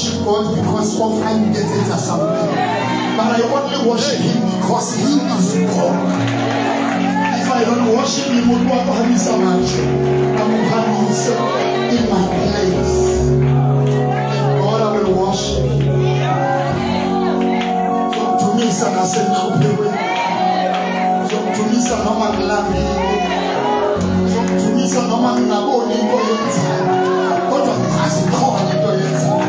worship God because of I nketsetsa something, but I only worship Him because He is God. If I don't worship Him, o tlo phahamisa majwe, a mo phahamise in my place. And God, I will worship you. Ngizokudumisa nasenhluphekweni. Ngizokudumisa noma ngilambile. Ngizokudumisa noma ngingaboni into oyenzayo. Kodwa ngiyazi khona into oyenzayo.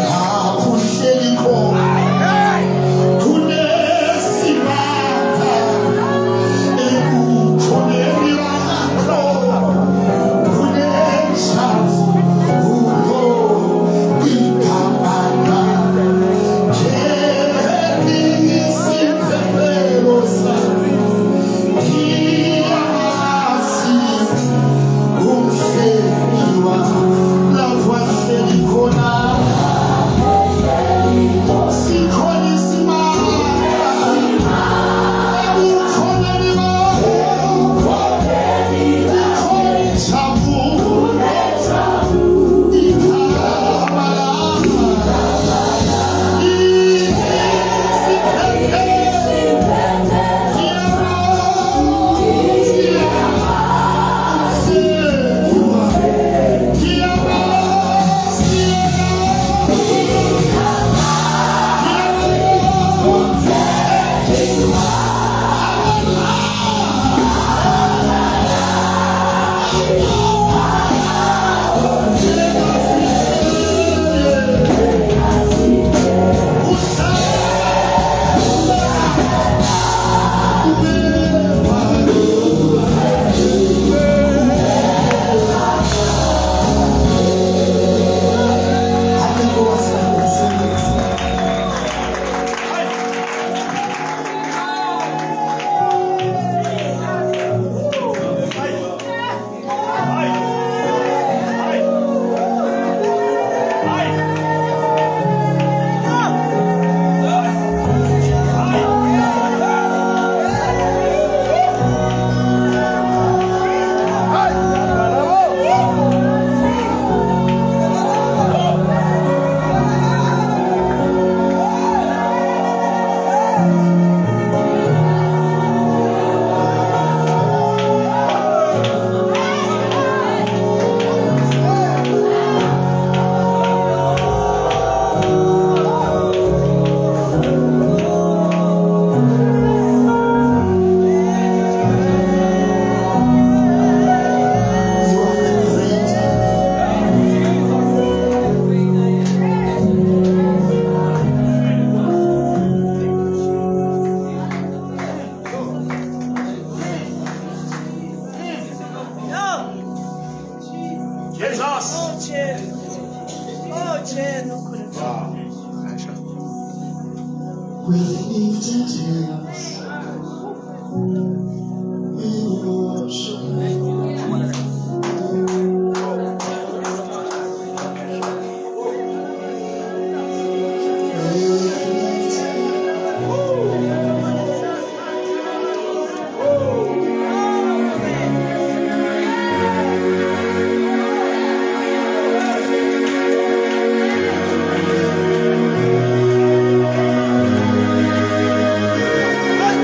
Lapho uhleli khona. Kunesimanga ebukhoneni bakho. Kunenjabulo igama lakho. Njengesiphephelo sami, ngiyamazi umhlengi wami. Lapho ahleli khona, sikhona isimanga ebukhoneni bakho. Ikhona injabulo igama lakho. You are the great Jesus. Oh, Jesus. Oh, Jesus. With lifted hands, we worship. With lifted Hey!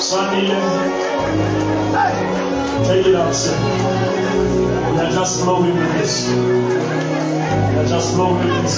Sandile. Take it up, sir. We are just flowing with this. We are just flowing with this.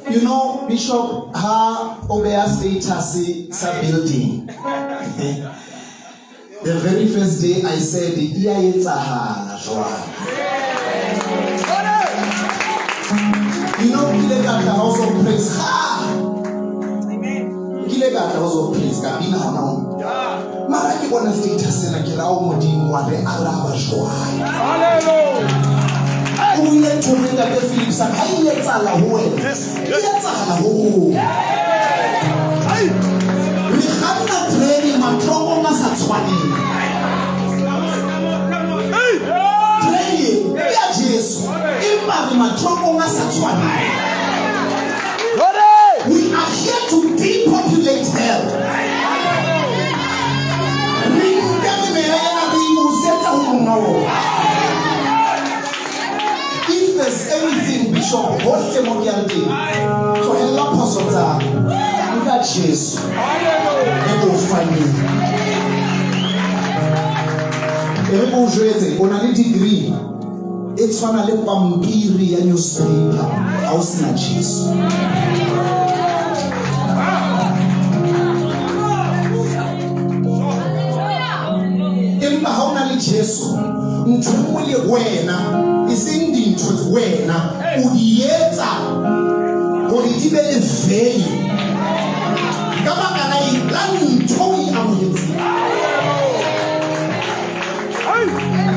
You know, Bishop, ha o beya status sa building. The very first day I said, e a etsahala jwale. You know, ke ile ka tla House of Praise. Ha! Ke ile ka tla House of Praise ka bina hona ho. Mara ke bona status sena ke ra o Modimo wa re araba jwale. O ile nthong e Ntate Phillips a ha e etsahala ho wena. E etsahala ho rona. Re kganna terene matrokong a sa tshwaneng. Terene ke ya Jesu empa re matrokong a sa tshwaneng. We are here to depopulate hell. Re nka memeya ena re e busetsa ho monga ona. If there's anything, Bishop, hohle mo ke yang teng, tlohella phoso tsa nka Jesu e o faneng. E re ke o jwetse, o na le degree e tshwana le pampiri ya newspaper ha o sena Jesu. Empa ha o na le Jesu, ntho e nngwe le wena, e seng dintho tse wena o di etsa hore di be le value ka baka la eng? La ntho o e amohetseng.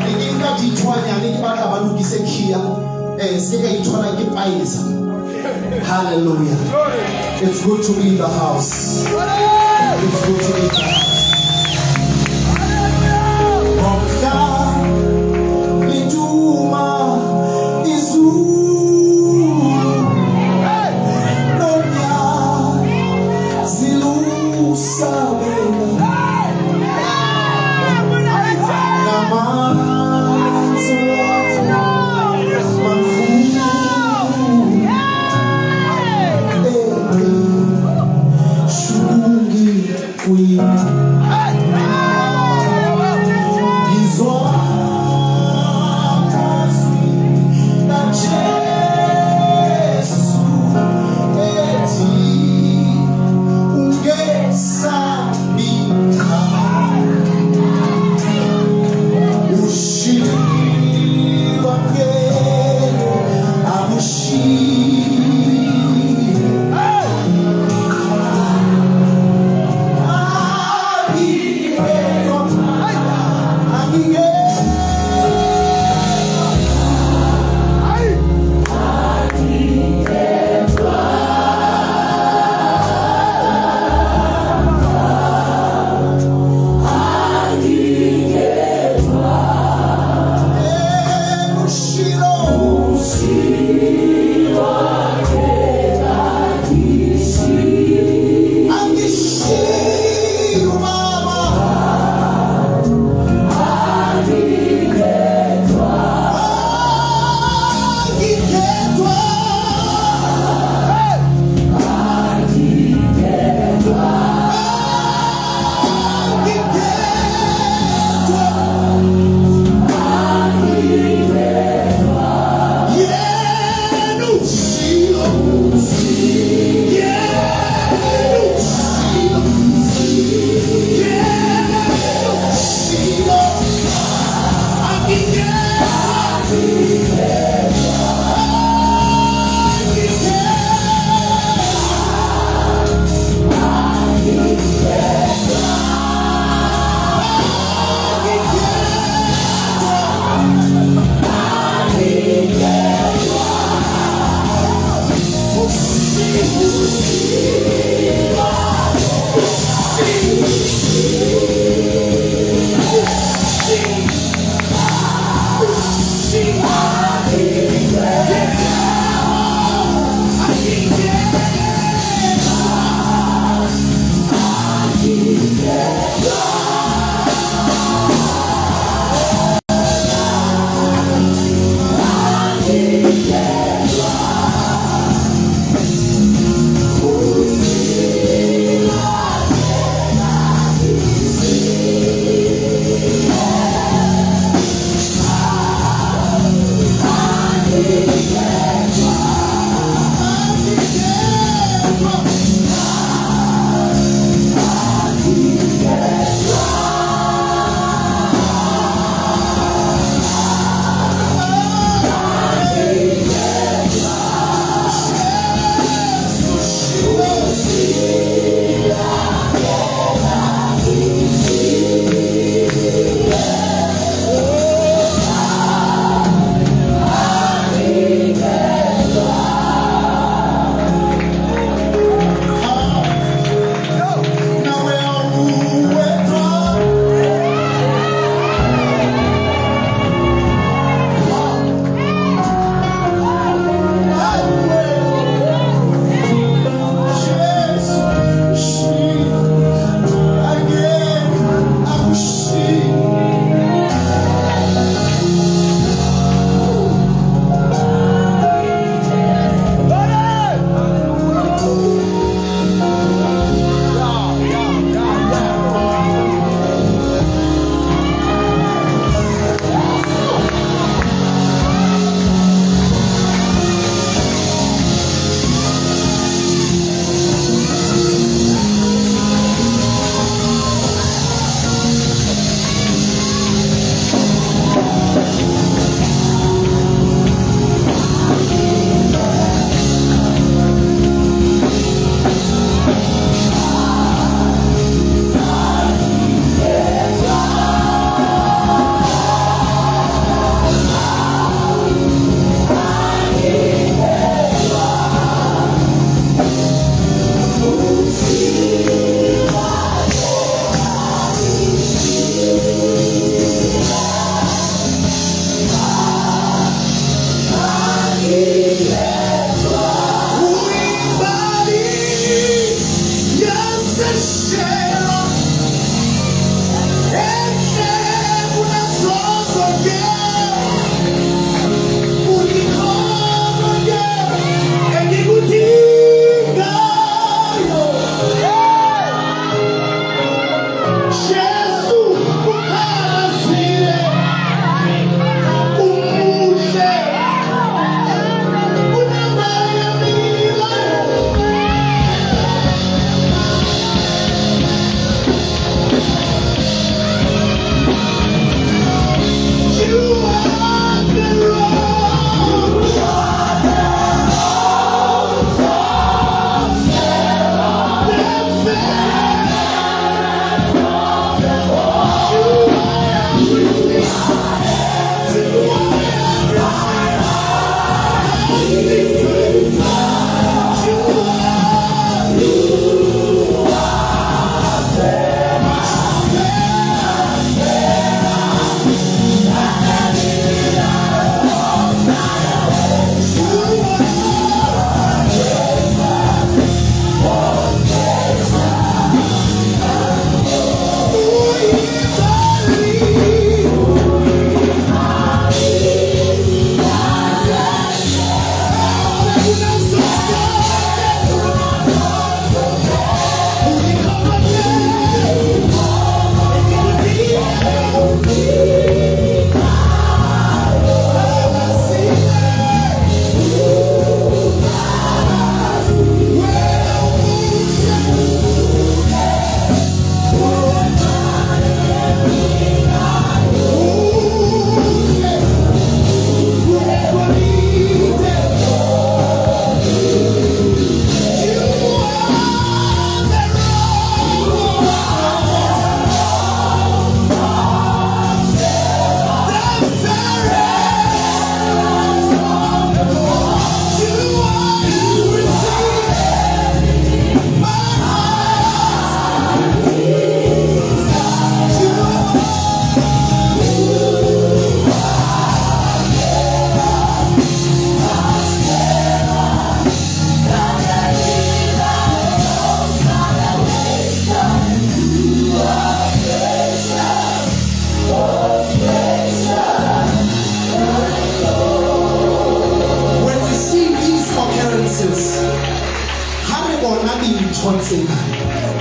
Ke ke nka dithwanyane ke batla ba lokise kia, se ka ithola ke paesa. Hallelujah. It's good to be in the house. It's good to be in the house.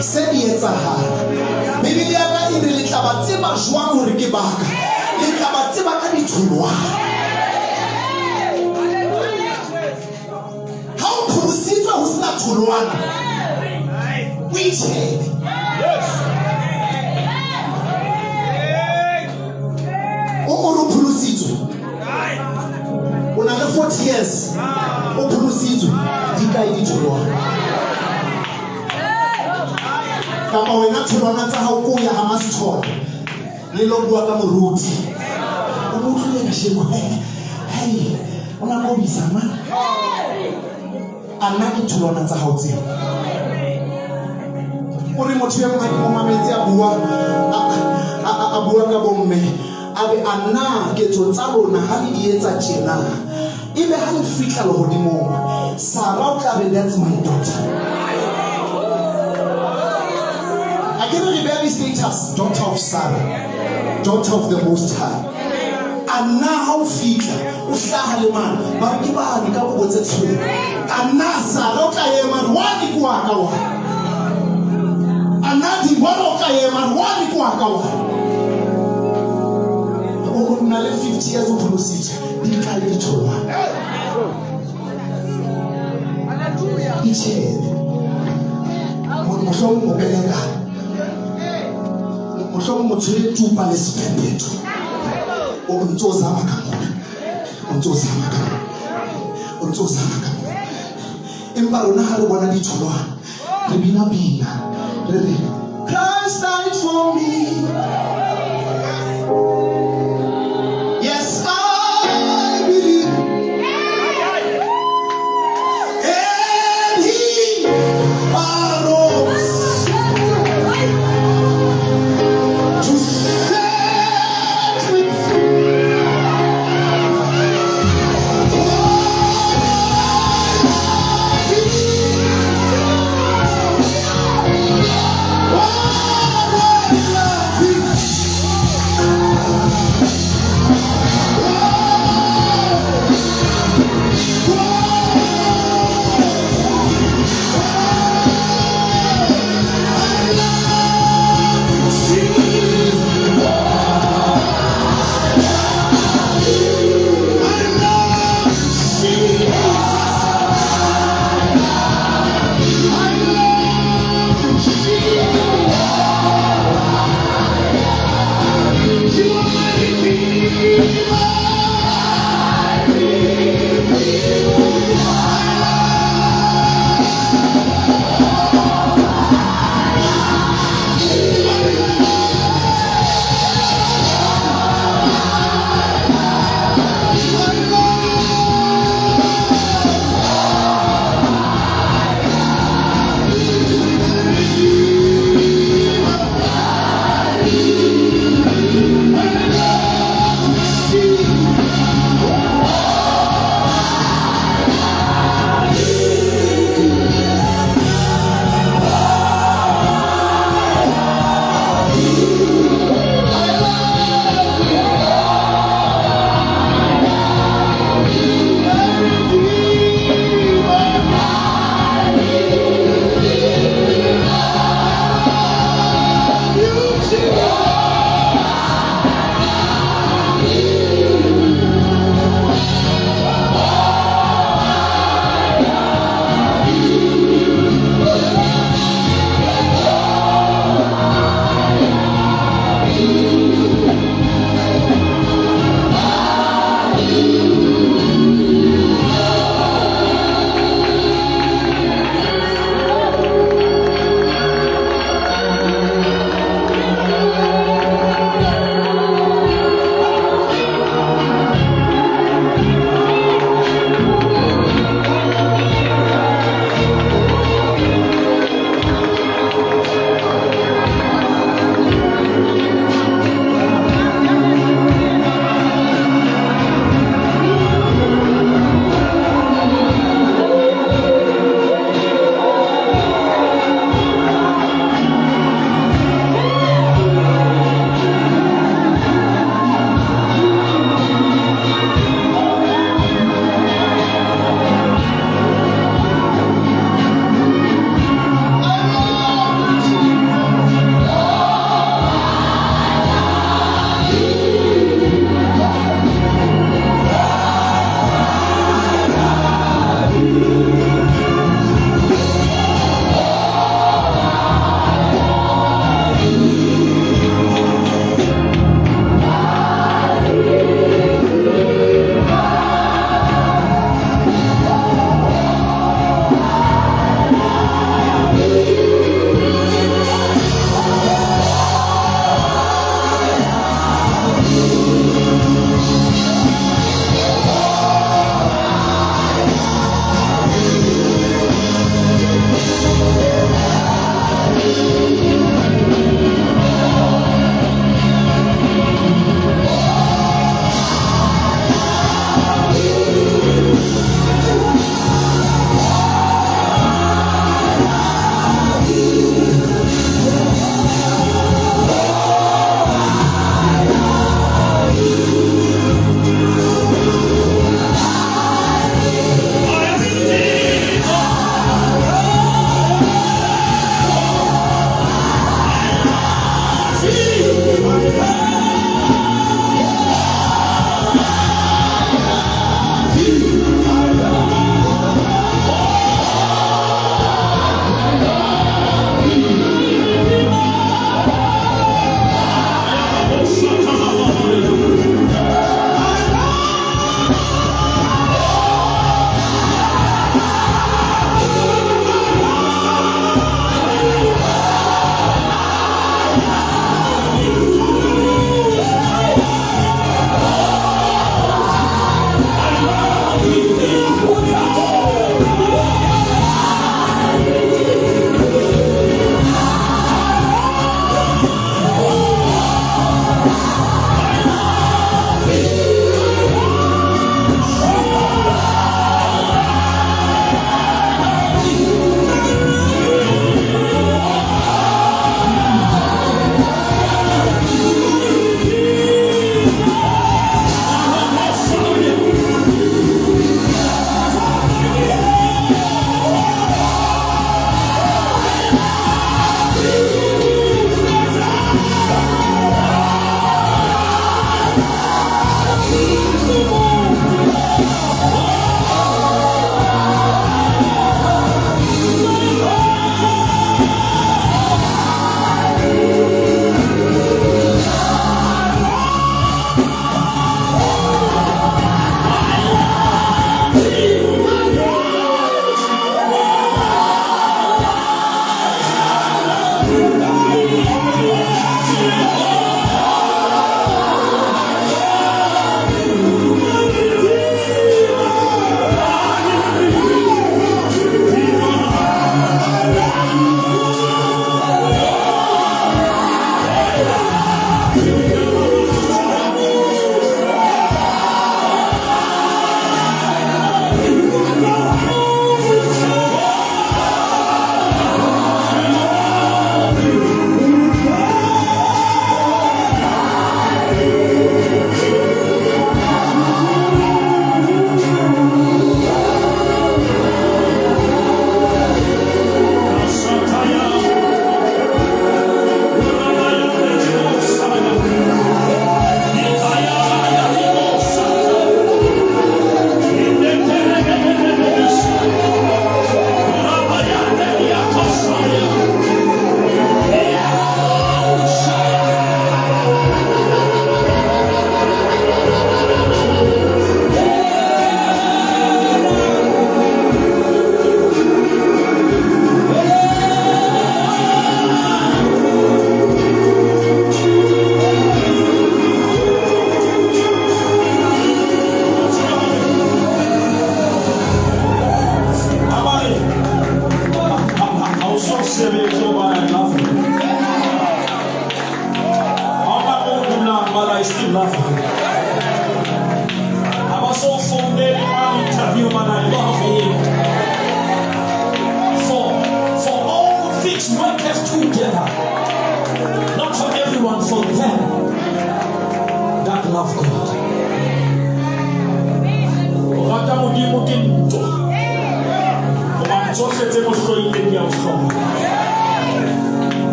Se di etsahala. Bibele ya ka e re le tla ba tseba jwang hore ke baka? Le tla ba tseba ka ditholwana. Ha o pholositswe ho sena tholwana, o itjhebe. O o re o pholositswe. O na le 40 years. O pholositswe. Di kae ditholwana? Kapa wena tholwana tsa hao ko ya ha Masithole le lo bua ka moruti. O mo utlwile kasheko. Hey, o na kobisa man. A nna ke tholwana tsa hao tseo. O re motho e mong ha ke mo mametse a bua a bua ka bomme a be a nna ketso tsa lona ha le di etsa tjena ebe ha le fihla lehodimong Sara o tla re that's my daughter. A ke re re beha di-status daughter of Sarah, daughter of the Most High. A nna ha o fihla o hlaha le mane ba re ke bane ka kobo tse tshweu. A nna Sara o tla ema re wane ke wa ka wa. A nna Dibora o tla ema re wane ke wa ka wa. O na le 50 years o pholositswe di kae ditholwana? Itjhebe. Mohlomong o bereka. Mohlomong o tshwere tupa le sephephetho. O ntse o zama ka mona. O ntse o zama ka mona. O ntse o zama ka mona. Empa rona ha re bona ditholwana, re bina pina. Re re, Christ died for me. Yes, I believe. And he arose to set me free. What a love.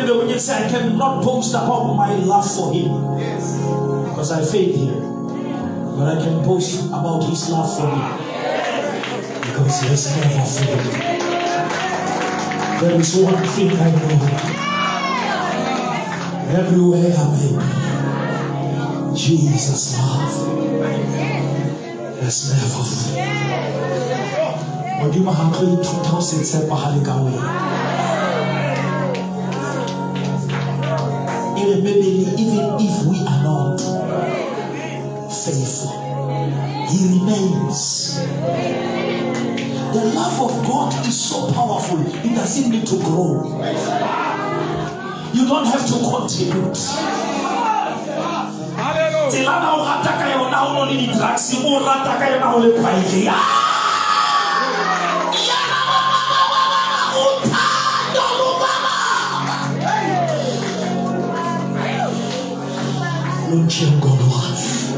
Then the wicked say, I cannot boast about my love for him. Because I failed here. But I can boast about his love for me. Because he has never failed. There is one thing I know. Everywhere I may be, Jesus' love has never failed. Modimo ha tlo ithuta ho se tshepahale ka wena. E re Bibele, even if we are not faithful, he remains. The love of God is so powerful, it doesn't need to grow. You don't have to contribute. Tselana o rata ka yona o no le di-drugs, o rata ka yona o le quiet. Uthando lukababa. Lunjengolwazi.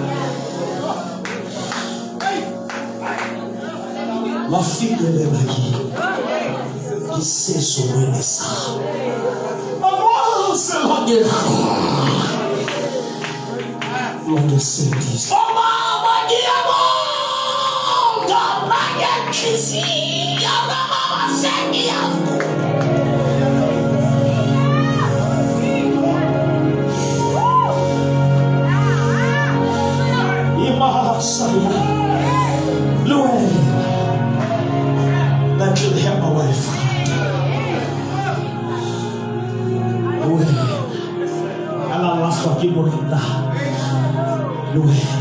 Lwafinyelela kimi ngisezulwini sami. Akwazi longesindisa. Oh baba ngiyabonga nangenhliziyo baba sengiyavuma. Imasaya. Le wena Bethlehem wa Efrata. Le wena a la lahlwa ke monna. Le wena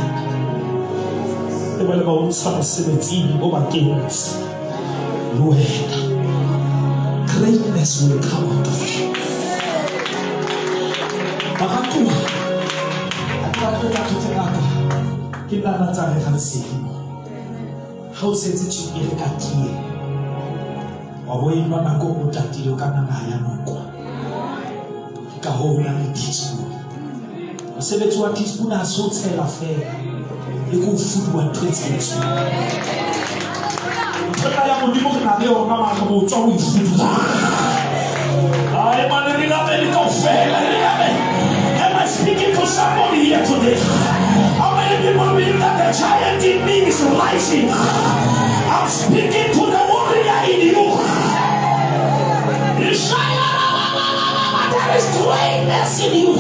le ba le ba o ntsha mosebetsing o ba kentse. Le wena greatness will come out of you. Baratuwa, ha ke batle ka ntho tse ngata. Ke nna na tsa re ga lesedi mo. Ha o setse tswekere ka tee, wa bo e nwa nako o tatile o ka nna ya nokwa. Ke ka hoo ho na le teaspoon. Mosebetsi wa teaspoon ha se o tshela feela, le ke o fuduwa ntho e tshetsweng. Ntho ena ya Modimo re na le yona mara re botswa ho e fuduwa. Ai, mane re lamele kaofela, re lamele. Am I speaking to somebody here today? How many people believe that the giant in me is rising? I'm speaking to the warrior in you. There is greatness in you.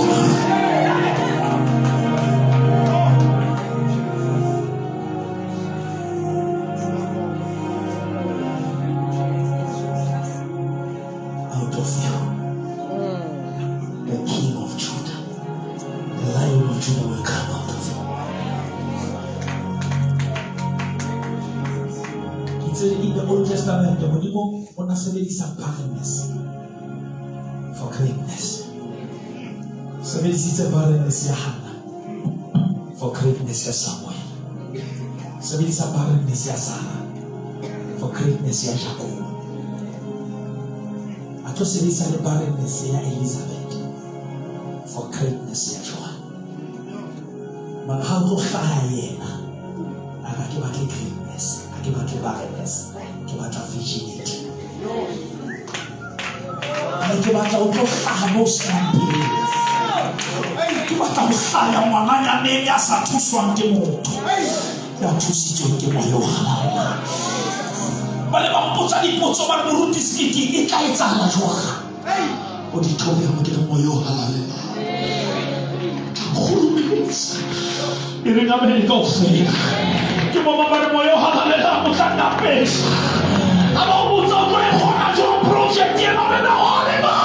Out of you, the King of Judah, the Lion of Judah will come out of you. It's in the Old Testament, the Modimo o na sebedisa barrenness for greatness. Sebedisitse barrenness ya Hannah for greatness ya Samuel. Sebedisa barrenness ya Sarah for greatness ya Jacob. A tlo sebedisa le barrenness ya Elizabeth for greatness ya Joan. Mara ha o tlo hlaha yena, a re ha ke batle greatness, ha ke batle barrenness, ke batla virginity. A re ke batla o tlo hlaha mo o senang pelo. Ke batla ho hlaya ngwananyaneng ya sa thuswang ke motho, ya thusitsweng ke moya o halalelang. Ba ne ba mpotsa dipotso ba re moruti Sekete e tla etsahala jwang? O di thobe mo ke re moya o halalelang. Tla nkgurumetsa. E re ka bele kaofela. Ke bo ba re moya o halalelang o tla nnapesa. Ha ba o botsa o tlo e kgona jwang project ena o re na Holy Ghost.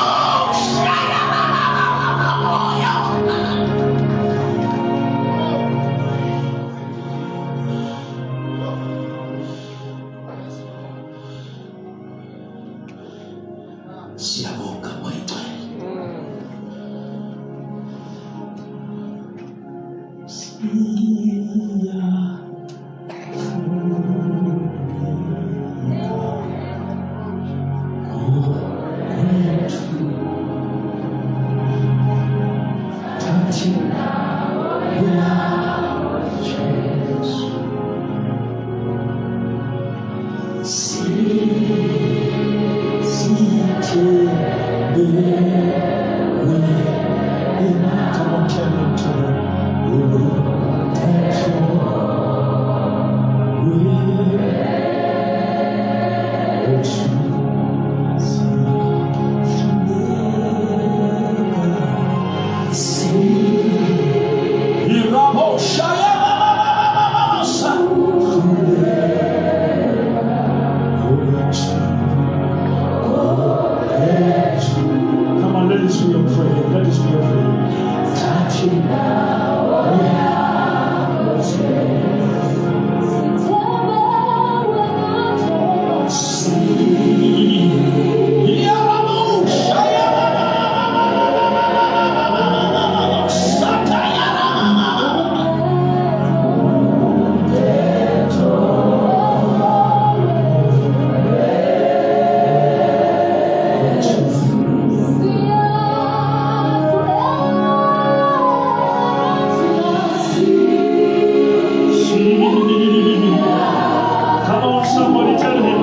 Siyabonga Moya Oyingcwele. Come on, let this be your prayer. Let this be your prayer. Come on, somebody tell him.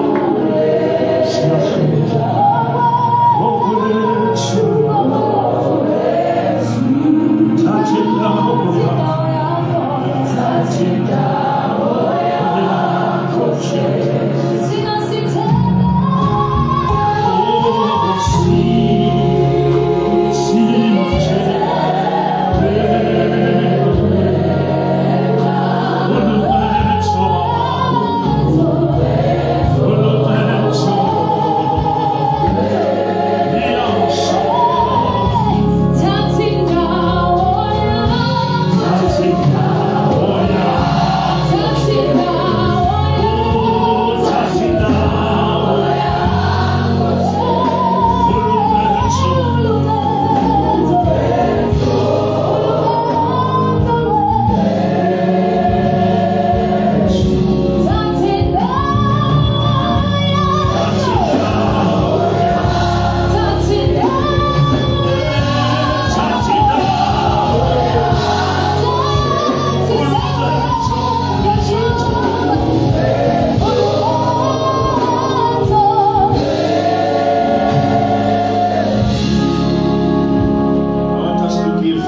I want us to give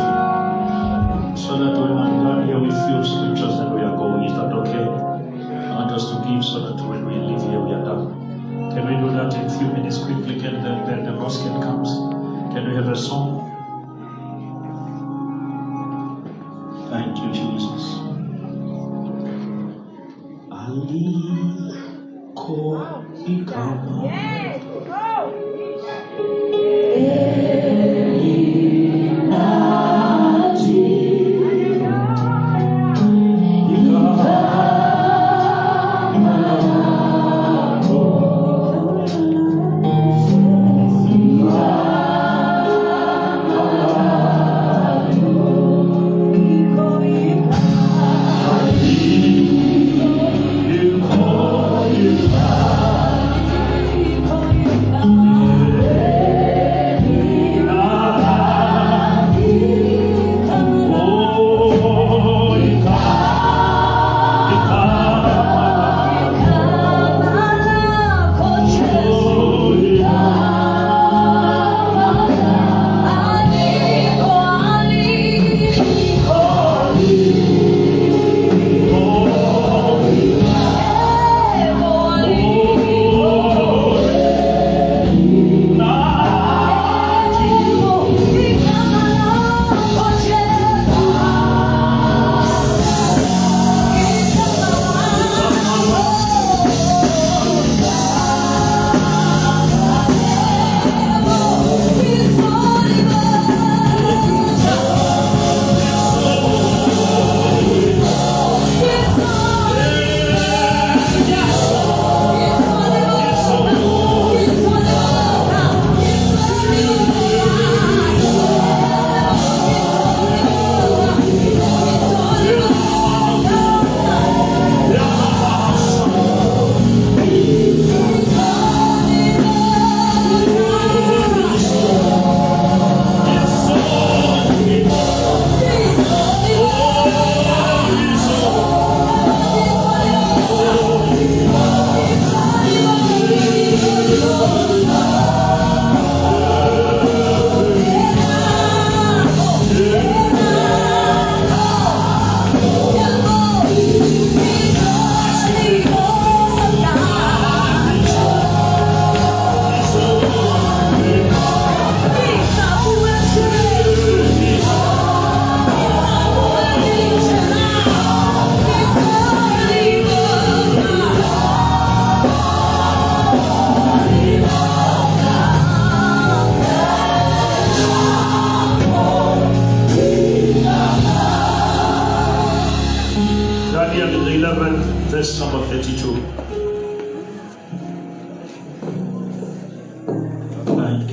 so that when I'm done here with few scriptures then we are going. Is that okay? I want us to give so that when we leave here we are done. Can we do that in few minutes quickly? Can the basket comes? Can we have a song? Thank you, Jesus. Alikho igama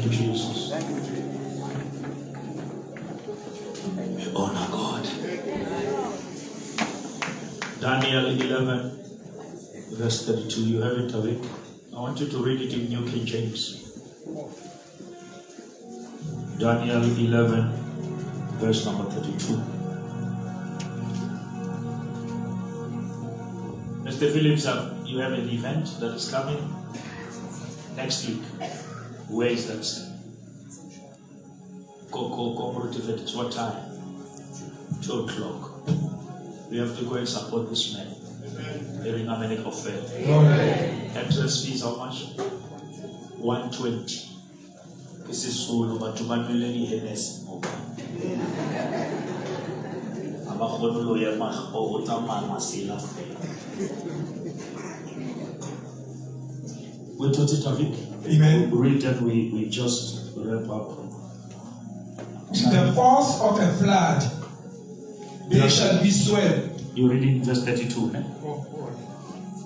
Thank you, Jesus. We honor God. Daniel 11, verse 32. You have it, Avik. I want you to read it in New King James. Daniel 11, verse number 32. Mr. Phillips, you have an event that is coming next week. Where is that? Go, go, go, What time? 2 o'clock. We have to go and support this man. Entrance fees how much? 120. Ke sesolo batho ba nwele di-Hennessy mo. Ga ba kgone lo ema go tsamaya masela fela. We taught it, Avik. Amen. Read and we just wrap up. In the force of a flood, they shall be swept. You're reading verse 32, ne? Oh, oh.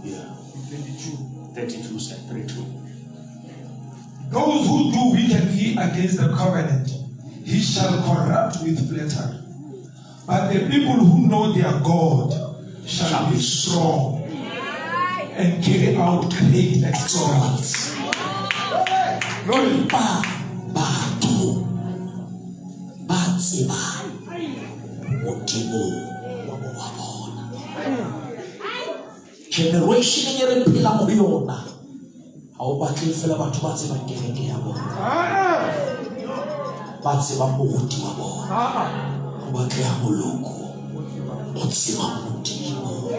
Yeah. 22. 32, sir. 32. Those who do wickedly against the covenant, he shall corrupt with flattery. But the people who know their God shall be strong and carry out great exploits. Glory. Ba batho ba tsebang Modimo wa bona. Generation e re phelang ho yona, ha o batle fela batho ba tsebang kereke ya bona, ba tsebang moruti wa bona. Ho batleha moloko o tsebang Modimo.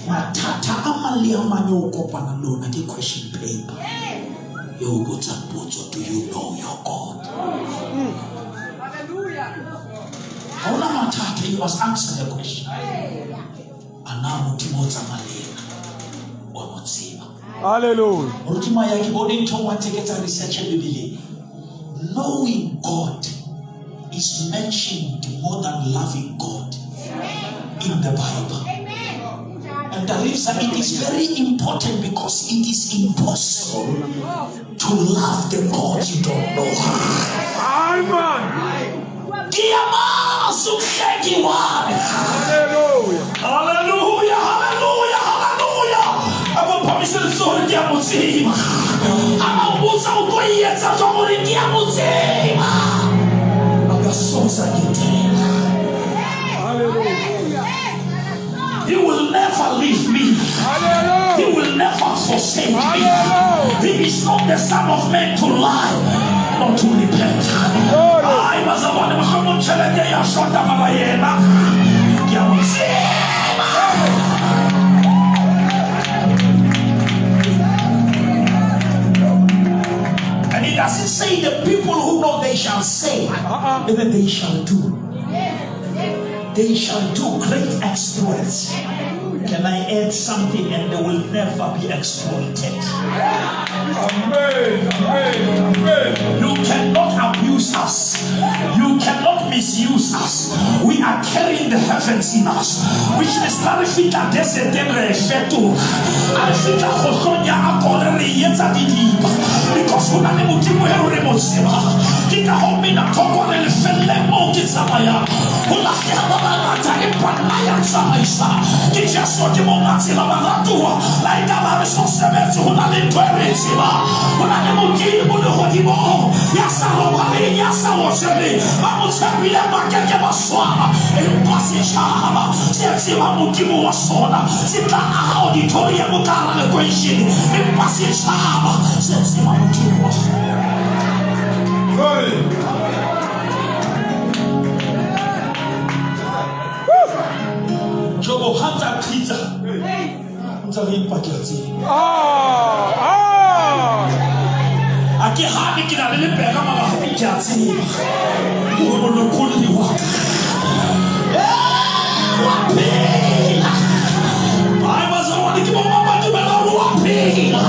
Mathata a mang le a mang eo kopana le ona ke question paper eo botsang potso, do you know your God? Ha hona mathata, you must answer the question. A na Modimo o tsamaya le yena? Wa mo tseba. Hallelujah. Moruti Maya, ke bone ntho e nngwe ntse ke etsa research Bibeleng. Knowing God is mentioned more than loving God in the Bible. And the reason it is very important, because it is impossible to love the God you don't know. Amen. Ngiyamazi umhlengi wami. Hallelujah. Hallelujah, hallelujah, hallelujah. Abaphamise letsoho ke a mo tseba. Ha ba o botsa o tlo e etsa jwang hore ke a mo tseba. A ka sosa ke tela. Hallelujah. He will never leave me. Hallelujah. He will never forsake me. Hallelujah. He is not the son of man to lie, nor to repent. Glory. Ai, bazalwane, mohlomong tjhelete ya shota mara yena ke a mo tseba. And it doesn't say the people who know they shall say, and then they shall do. They shall do great exploits. Can I add something? And they will never be exploited. Amen. Amen. Amen. You cannot abuse us. You cannot misuse us. We are carrying the heavens in us. Which means ha re fihla deserteng re e fetola. Ha re fihla kgohlong ya Akore re e etsa didiba. Because ho na le Modimo eo re mo tsebang. Ke ka hoo mina thoko re lefelleng moo ke tsamayang. Ho lahleha ba bangata empa nna ya tsamaisang. Ke Jesu ke monga tsela baratuwa. La ekaba re so sebetse, ho na le ntho e re e tsebang. Ho na le Modimo lehodimong ya sa robaleng, ya sa otseleng. Ba mo tshepileng ba keke ba swaba. Empa setjhaba se tseba Modimo wa sona, se tla aha auditorium ka hara lekweishene. Empa setjhaba se tseba Modimo wa sona. Glory. Jobo ha ntsa qhitsa, o ntsa re empa ke a tseba. A ke hane ke na le lepera mara hape ke a tseba hore molokolli wa ka, wa phela. Ai, bazalwane, ke bo mang ba dumelang hore wa phela?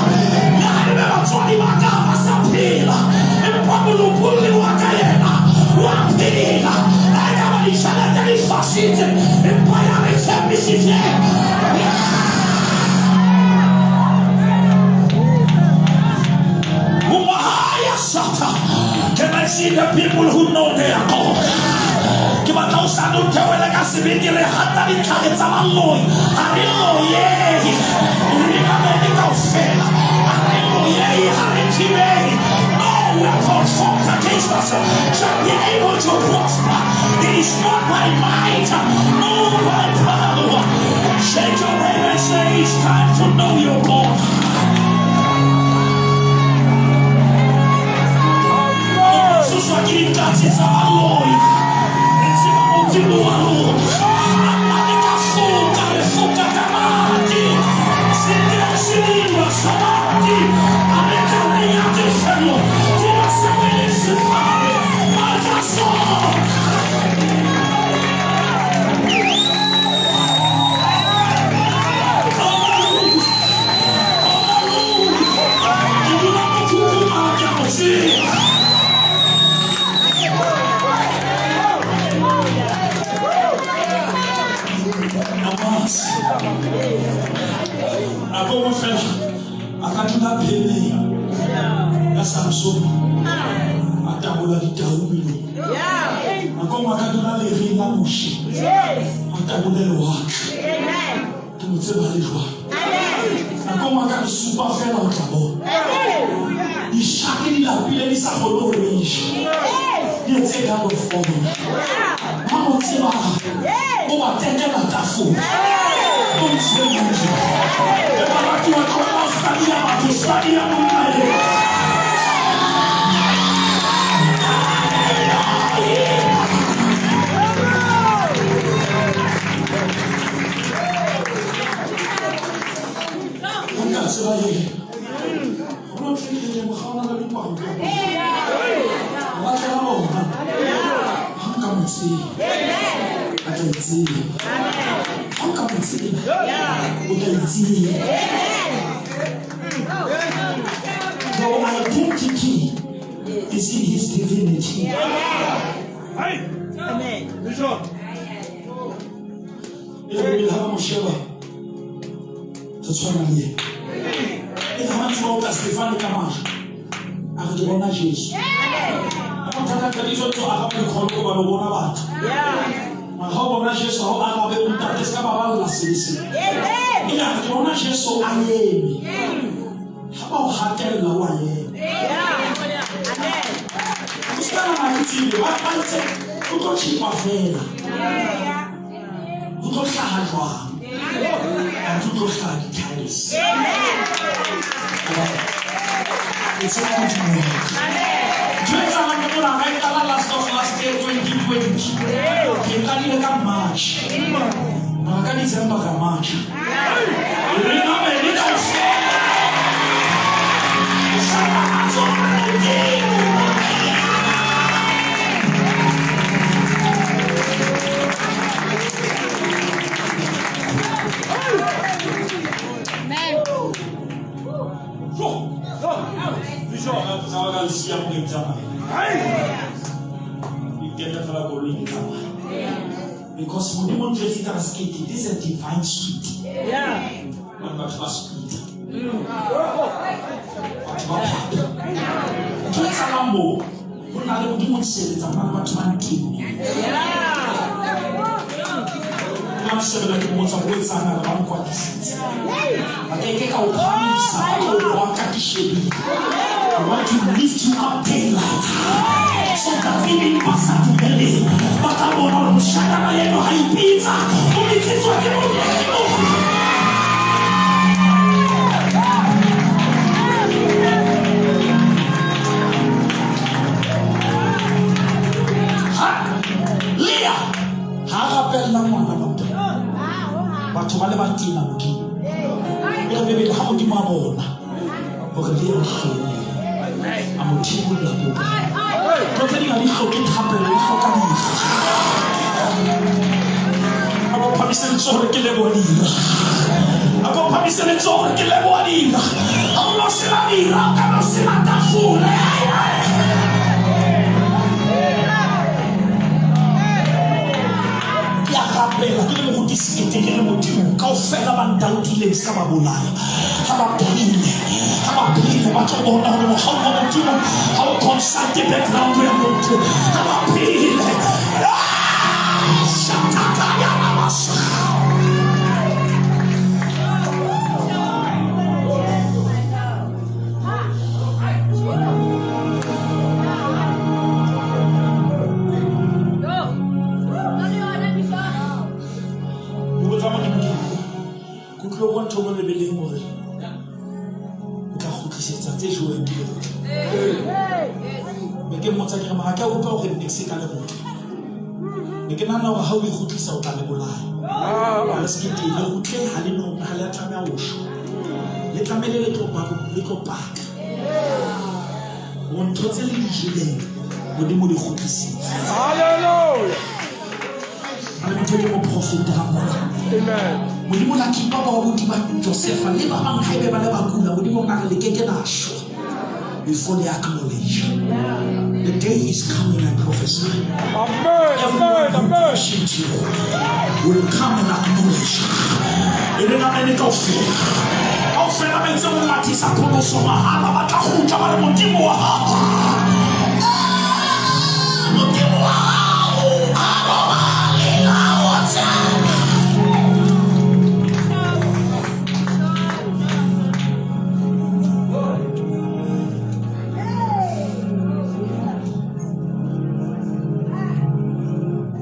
Le ha ebe batswadi ba ka ba sa phela, empa molokolli wa ka yena wa phela. Le ha ekaba ditjhelete di fasitse, empa ya re tshepisitse. Mongwaha ya sata. see the people who know their God. Ke batla o sane o theoele ka sebete re hata ditlhare tsa baloi. Ha re loyehe. Re mamele kaofela. Ha re loyehe, ha re thibehe. No weapon formed against us shall be able to prosper. It is not by might, nor by power. Shake your neighbor and say, it's time to know your God. Tshoswa ke dikatse tsa baloi. Re tseba Modimo wa rona. A re ka foka, re foka ka madi. Se sediba sa madi. A re ka reya tefelo, di ba se wele setlhare. Matla sona. Ke dula mokhukhung a ke a mo tseba. Namasi. Nako nngwe fela a ka dula phemeng ya Samson a tabola ditau melong. Nako nngwe a ka dula lereng la Moshe a tabole lewatle. Ke mo tseba le jwang. Nako nngwe a ka re supa fela o tla bona. Dishake di lapile di sa kgone ho re ja. Di etse ka bofolo. Ha mo tseba o ba tekela tafole. O ntse Modimo. E baratuwa tlohela ho study-a batho, study-a monna eo. Ha nka tseba ena. Ho no thwe ke leboga o na le dipalo. Ba tlela bona. Ha nka mo tseba. A tla e tseba. Ha nka mo tseba. O tla e tseba. Your identity is in his divinity. Amen. E re Bibele ha ba mo sheba, re tshwana le yena. E re ha ba ntse ba otla Stefane ka majwe, a re ke bona Jesu. Ha motho a ka tla ditso tso araba dikgolo hobane o bona batho. Mara ha o bona Jesu ha o arabe o ntate se ka baballa sebe sena. E re a re ke bona Jesu a eme. Ha ba o hatella o a ema. O se ka nahana ke tsebe ba ba itse o tlo tjhekwa fela. O tlo hlaha jwang? Antse o tlo hlaha di-tiles. Ke tseba Modimo wa ka. Ntho e etsahalang ke mona, ha e qala last of last year 2020. Ke qadile ka March. Mara ka December ka March. Re mamele kaofela. Shaba matsoho Modimo. Because Modimo ntjwetse ka sekete, this is a divine suite. Hobane batho ba squita. Batho ba phata. Ntho e etsahalang moo, ho na le Modimo o ntshebetsa, ho na le batho ba ntenne. Ba nshebela ke mmotsa ho etsang a re ba nkwatisitse. Ba ke ke ka o phahamisa, ba tlo o roaka ke shebile. I want to lift you up daylight. So that even ba sa dumeleng ba tla bona hore moshanyana eno ha ipitsa, o bitsitswe ke Modimo. Ha Lea ha rapella ngwana batho batho ba le ba tena Modimo. E re Bibele ha Modimo a bona hore Lea o hlwekile, a mo thibolla popelo. Ntho tse ding ha di hloke thapelo, di hloka dira. A ko phamise letsoho hore ke leboha dira. A ko phamise letsoho hore ke leboha dira. Ha o no sena dira, o ka no sena tafole. Ke a rapela ke le moruti Sekete. profete ke re Modimo kaofela ba ntautileng se ka ba bolaya ga ba phele ga ba phele ba tlo bona gore mogau wa Modimo ga o consulte background ya motho ga ba phele. Ah, shatakaya rabasa. Ke botsa Modimo ke ke utlwile go ntho mo Bibeleng gore o tla kgutlisetsa tse jeweng ke lerotho. Be ke mmotsa ke re mara ke a utlwa gore nix ka lerotho. Ne ke nahana gore ha o e kgutlisa o tla le bolaya. A re se ke teng le kgutle ha le no ha le a tlameha ho shwa. Le tlamehile le tlo le tlo paka. Gore ntho tse le di jeleng Modimo di kgutlisitse. Hallelujah. A re ntho ke moprofeta ga mona. Amen. Modimo la kipa ba babuti ba Josefa le ba bang haebe ba le ba kula Modimo a re le ke ke la shwa before they acknowledge. The day is coming, I prophesy. Amen. Everyone Amen. who Amen. questioned you will come and acknowledge. E re namene kaofela. Kaofela ba itse ho mathisa pholoso mahala ba tla kgutla ba re Modimo wa hao. Ah, Modimo wa hao, a robale ha o tsebe.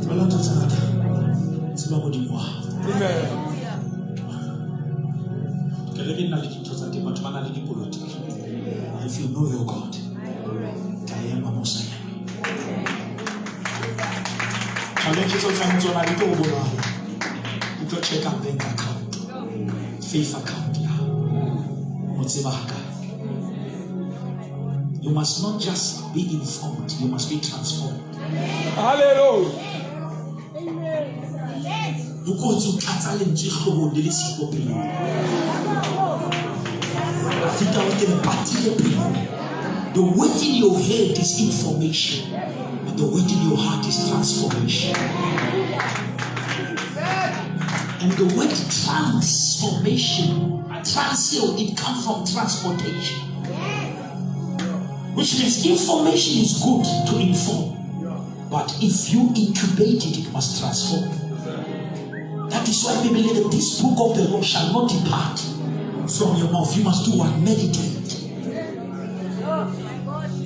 Tsebela ntho tse ngata. Tseba Modimo wa hao. Amen. Kereke e na le dintho tsa teng, batho ba na le dipolotiki. If you know your God, tla ema mo sa ema. Challenge tse o tswang ho tsona di tlo o bolaya. Di tlo check-a bank account, faith account ya hao. Mo tseba hakae? You must not just be informed, you must be transformed. Hallelujah. Ho kotsi ho tlatsa lentswe hloohong le le siko pelong. Dafida o re ke le patile pelong. The word in your head is information, but the word in your heart is transformation. And the word transformation, transio, it comes from transportation. Which means information is good to inform, but if you incubate it, it must transform. That is why we believe that this book of the law shall not depart from your mouth. You must do what? Meditate.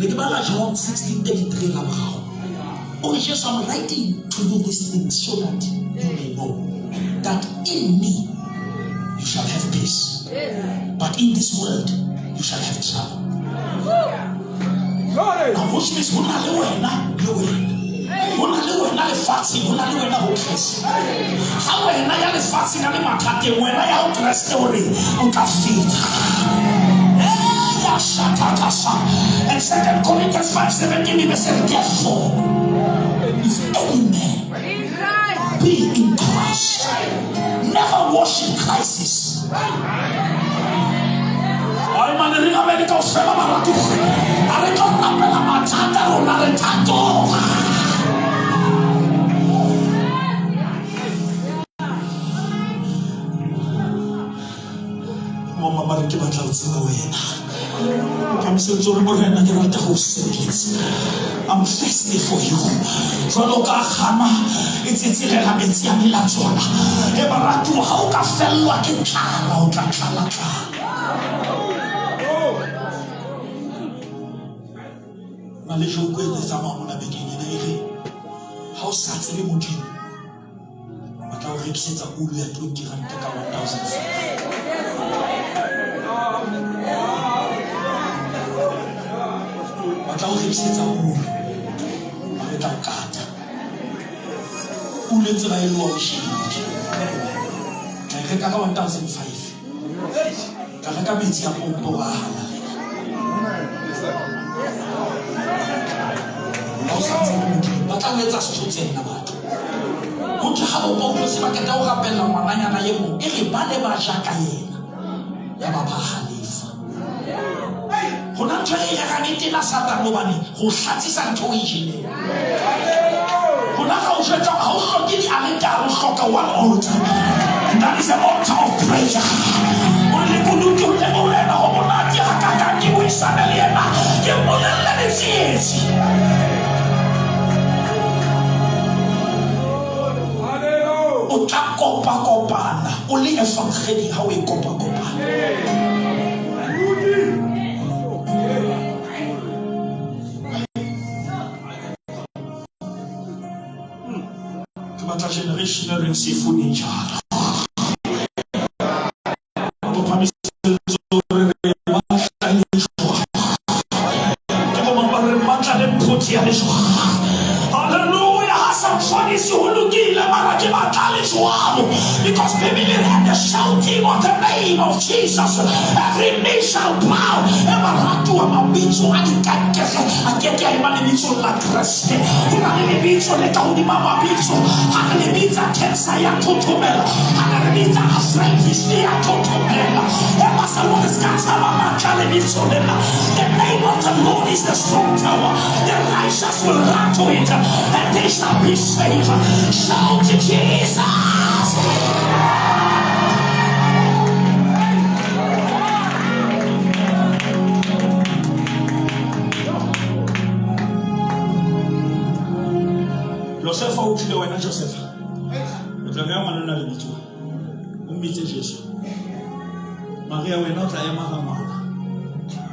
Ne ke bala John 16:33 la boraro. O re, Jesu, I'm writing to you these things so that you may know that in me you shall have peace. But in this world you shall have trouble. Glory. Now, which means ho na le wena le wena. Ho na le wena lefatsheng, ho na le wena ho Kreste. Ha wena ya lefatsheng a le mathateng, wena ya ho Kreste o re o tla feta. Eh, ya shatakasa. And 2 Corinthians 5:17 e be se re, therefore, if any man be in Christ, never worship crisis. Ai mane re ngamele kaofela baratuwa. A re tlo rapela mathata rona re thatoga. Mama ba re ke batla ho tseba wena. O phamisetse hore Morena ke rata ho o sebeletsa. I'm thirsty for you. Jwalo ka kgama e tsetsirela metsi a melatswana. E baratuwa ha o ka fellwa ke tlala o tla tlala tlala. Na le joko e ne tsamaya mona bekeng ena e re ha o sa tsebe Modimo ba tla o rekisetsa ulu ya 20 ranta ka 1000. Ba tla o rekisetsa ulu, ba re tla o kata. Ulu e ntse ba e loa o shebile. Tla e reka ka 1005. Tla reka metsi a pompo wa halala. Ha o sa tsebe Modimo, ba tla o etsa sethotsela batho. Ho thwe ha bo Paulus ba qeta ho rapella ngwananyana e mong, e re ba ne ba ja ka yena, ya ba ba halefa. Hona ntho e rerang e tena Satane hobane ho hlatsisa ntho o e jeleng. Hona ga o jwetsa ha o hloke dialetare, o hloka one altar. That is the altar of prayer. O re lekunutu le morena go monate gakakang ke buisane le yena ke mmolelele ditsietsi. Hallelujah. O tla kopakopana o le efangedi ga o e kopakopana. Ke batla generation e reng se fune jalo. Go phamisetso re re batla le jwang. Ke bo mang ba re batla le phuthi ya lejwang. Hallelujah. Ha sa mfodisi ho lokile mara ke batla le jwalo. Because Bibele e re at the shouting of the name of Jesus every knee shall bow. E baratuwa mabitso a dikankere a ke ke a ema lebitsong la Kreste. Ho na le lebitso le ka hodima mabitso. Ha re le bitsa cancer ya thothomela. Ha re le bitsa arthritis ya thothomela. E bazalwane se ka tshaba matla a lebitso lena. The name of the Lord is the strong tower. The righteous will run to it and they shall be saved. Shout to Jesus. Josefa o tlile wena Josefa. O tla beya ngwana o na lebitso. O mmitse Jesu. Maria wena o tla ema ka ngwana.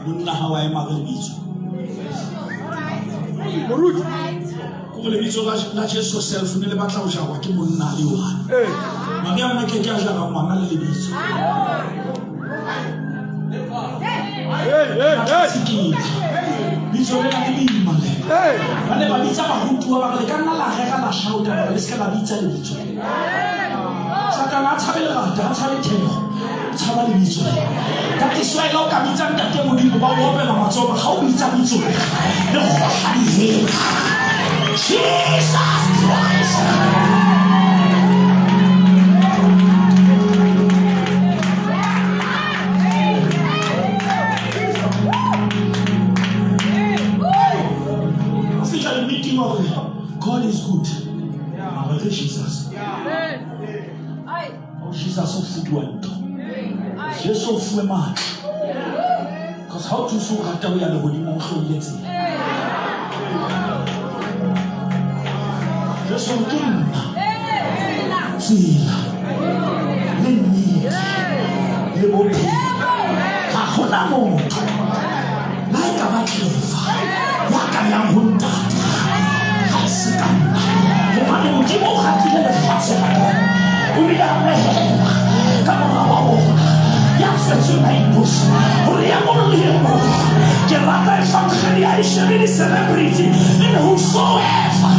Monna ha wa ema ka lebitso. Moruti. Kore lebitso la la Jesu self ne le batla ho jarwa ke monna le one. Ee. Maria ona ke ke a jara ngwana le lebitso. Hey, hey, hey. Sekete. Bitso lena le boima le. Hey. Ba ne ba bitsa barutuwa ba re le ka nna la rera la shouta mara le se ka la bitsa lebitso. Satane a tshabe lerata, a tshabe thego, o tshaba lebitso. That is why la o ka bitsa ntate Modimo ba o opela matsoho ga o bitsa bitso le le gohla dihele. Jesus Christ. Fihla le meeting wa gore God is good. Mara ke Jesus. O Jesus o fuduwa ntho. Jesu o fuwe matla. Because ha o thuse o rata ho ya lehodimong o hloile tsela. Jesu o re, ke nna tsela le nnete le bophelo. Ha hona motho la e ka ba clever ya ka yang ho ntate ha e se ka nna. Hobane Modimo o ratile lefatshe hakana, o bile a nehela ka mora wa bona ya tswetsweng a innosi hore e mong le e mong. Ke rata evangeli ha e shebe di-celebrity and whosoever.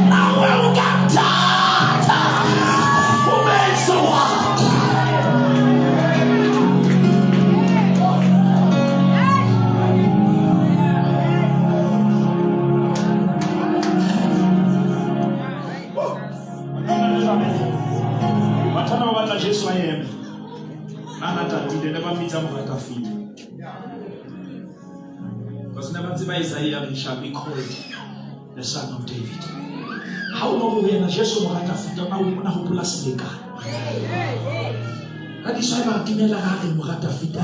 Nawe o ka thata o betse wa ka. Batho ba batla Jesu a eme. A na tatile ne ba mmitsa mora Dafida. Because ne ba tseba Isaiah he shall be called the son of David. Ha o no ho yena Jesu mora Dafida o na hopola selekane. Ka diswa ba timela ga re mora Dafida.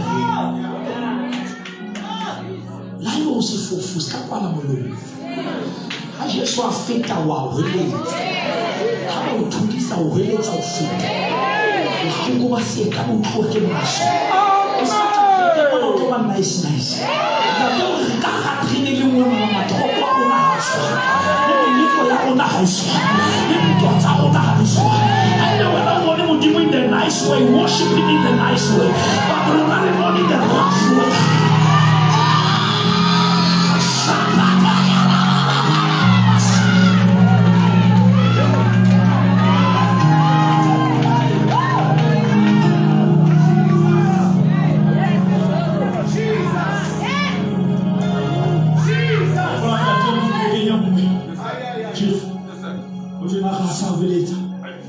La yo sefofu se ka kwala molomo. Ha Jesu a feta wa hweletsa. Ha ba o thudisa o hweletsa o feta. Bohloko ba seeta bo utluwa ke maswe. O sa tla feta mona o tlo ba nice nice. Ntate o re ka hara terene le nngwe mona matroko a rona ha tshwane. Le meleko ya rona ha e tshwane. Le ntwa tsa rona ha di tshwane. Ha ebe wena o bone Modimo in the nice way, worship him in the nice way. But rona re bone in the rough way.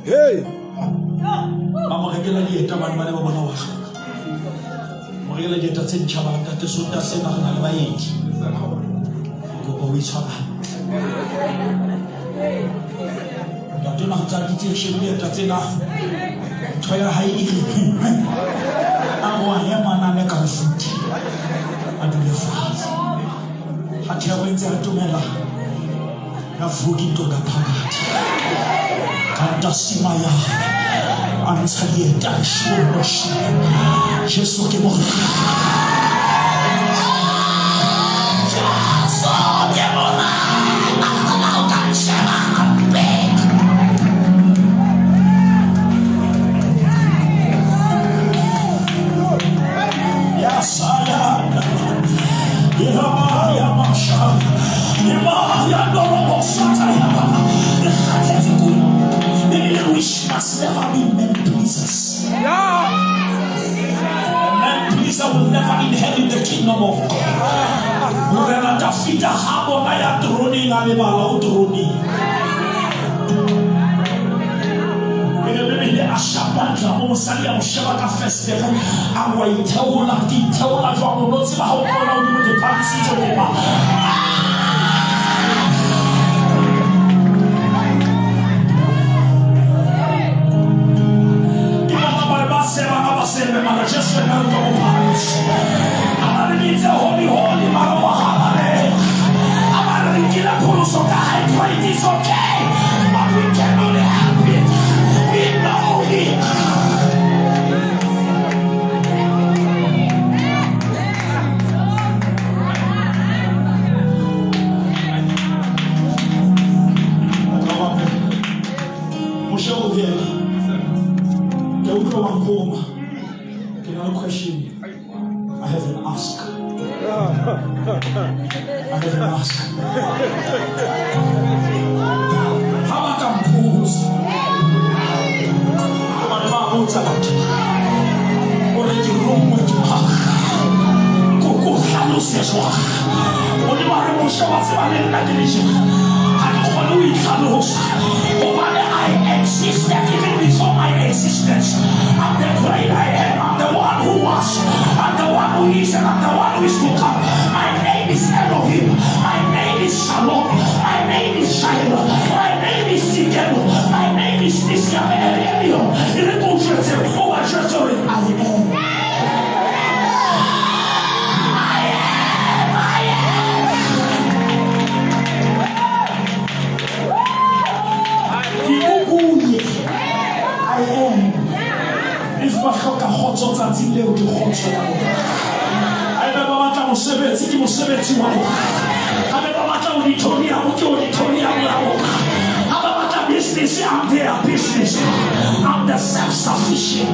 Hey. Ba mo rekela dieta bane ba ne ba bona wa hloka. Mo rekela dieta tse ntjha ba re ntate Sontaha sena re na le baeti. Ke kopa o itshwara hantle. Ntate ona go tsaya ditse shebile eta tsena. Ntho ya hae e re a wa ema nane ka mofuti. A dule fatshe. Ha thero e ntse a tumela. Yavuka into ngaphakathi. Kanti asimaya. A ntsha dieta Jesu ke morena. Jesu ke morena. Ha o ka nsheba hampe. Ya saya. Ya masha. Ya ndorobo sata ya baba. We must never be men pleasers. Yeah. A man pleaser will never inherit the kingdom of God. Morena Dafita ha bona ya troneng a lebala o troneng. Ebe Bibele a shapantla mo mosadi a mo sheba ka festere a wa itheola ke itheola jwang o no tseba ha o mpona hodimo ke phahamisitswe ke mang. Ke bona ba re ba seba ka ba sebe mara Jesu ena re tlo mo phahamisa. A ba re bitse holy holy mara wa halalela. A ba re re nkile pholoso ka high grade is okay but we cannot help it. We know him. Moshe o bolela. Ke utlwa wa nkgoma. Ke na le question. I have an ask. I have an ask. Ha ba ka mphosa. Hobane ba botsa batho. Hore ke ronngwe ke mang. Ko ko hlalose jwang. Modimo a re Moshe wa tseba le nna ke le tjena. Ha ke kgone ho itlhalosa. Hobane I existed even before my existence. I'm the great I am. I'm the one who was. I'm the one who is and I'm the one who is to come. My name is Elohim. My name is Shalom. My name is Shiloh. My name is Sikeno. My name is Nisiam Elio. E re ke o jwetse, o ba jwetse hore I am. I am. I am. Ke kukuye. I am. If ba hloka kgotso tsatsing leo ke kgotso ya bona. Haeba ba batla mosebetsi ke mosebetsi wa bona. Haeba ba batla auditorium ke auditorium ya bona. Ha ba batla business, I'm their business. I'm the self-sufficient.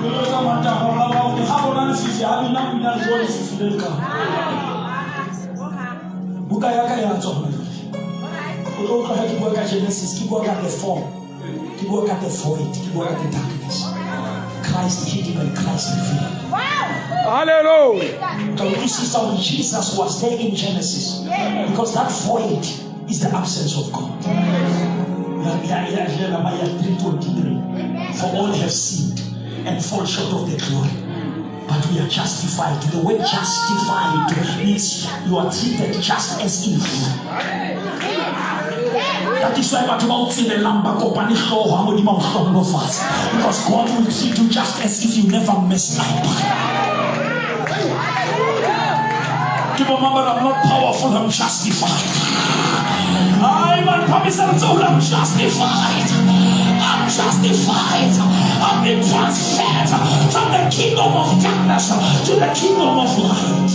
Ke letsa matjaho a bao ke ha bona lefifi, ha bina pina le jwa lefifi le le ka. Buka ya ka ya tswa hona jwale. O tlo utlwa ha ke bua ka Genesis, ke bua ka the form, ke bua ka the void, ke bua ka the darkness. Christ hidden and Christ revealed. Hallelujah. Ka utlwisisa hore Jesus was there in Genesis because that void is the absence of God. Ya Jeremiah 3:23. For all have sinned and fall short of the glory. But we are justified. The word justified means you are treated just as if. That is why batho ba o tsebellang ba kopane hlooho ha Modimo a o hlohonolofatsa. Because God will treat you just as if you never messed up. Ke bo mang ba re, I'm not powerful, I'm justified. I man promise I'm justified. I'm justified. I've been transferred from the kingdom of darkness to the kingdom of light.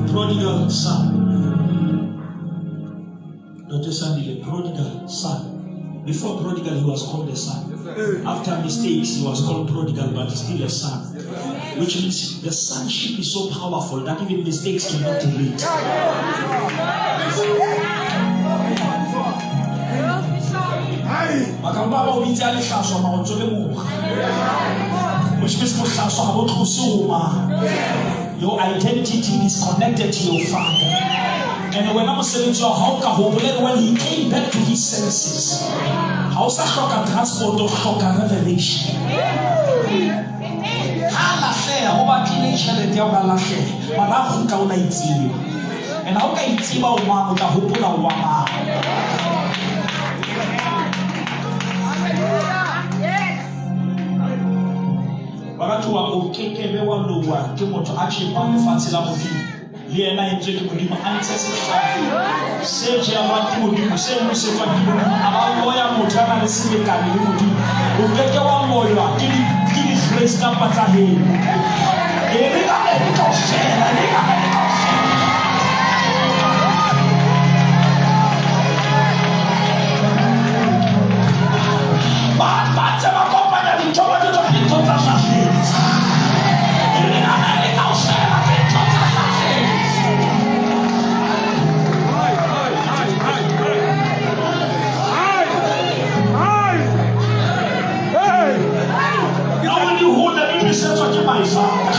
Prodigal son. Dr. Sandile, prodigal son. Before prodigal, he was called a son. After mistakes, he was called prodigal, but still a son. Which means the sonship is so powerful that even mistakes cannot delete. Ba ka ba o bitsa lehlaswa mara o ntso le mora. Which means bohlaswa ha bo tlose ho mang. Your identity is connected to your father. And wena mosebetsi wa hao ka hopola when he came back to his senses, ha o sa hloka transport, o hloka revelation. Ha a lahleha, o batlile tjhelete ya hore a lahlehe, mara a kgutla o la itseba. And ha o ka itseba o mang, o tla hopola o wa mang. Baratuwa, o kekebe wa lowa ke motho a tjhepang lefatshe la Modimo. Le yena a entswe ke Modimo, a ntshe sehlabelo se jelwang ke Modimo, se nosetswang ke Modimo, a ba loya motho a na le selekane le Modimo. O keke wa loywa ke di-grace kapa tsa heno. E re ka re kaofela, re ka re kaofela. Ba ba ntse ba kopanya dintho ba jwetsa dintho tsa hlahletsa. E re ka re kaofela dintho tsa hlahletsa. Ha o di hole di nosetswa ke maifaka.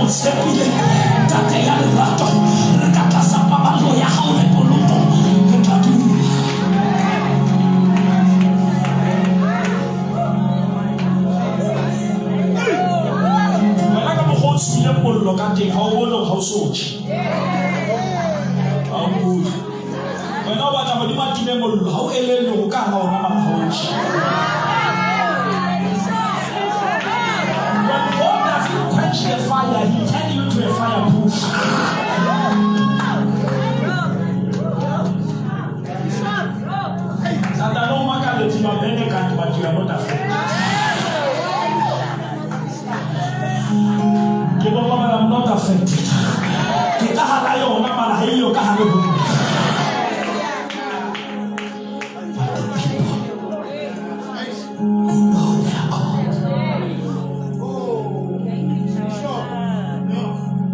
Tshepile ntate ya lerato, re ka tlasa paballo ya hao le poloko, re tla dula. Wena ka mokgwa o tswileng mollo ka teng, ha o bone hore ha o so tjhe. Ha o bone. Wena o batla Modimo a time mollo, ha o elellwe hore o ka hara ona mara ha o tjhe. When God doesn't quench the fire, he turn you to a fireproof. Satane o makaletse ba bene kanti, but you are not afraid. Ke bona but I'm not affected. Ke ka hara yona mara ha eyo ka hare ho nna. But the people who know their God.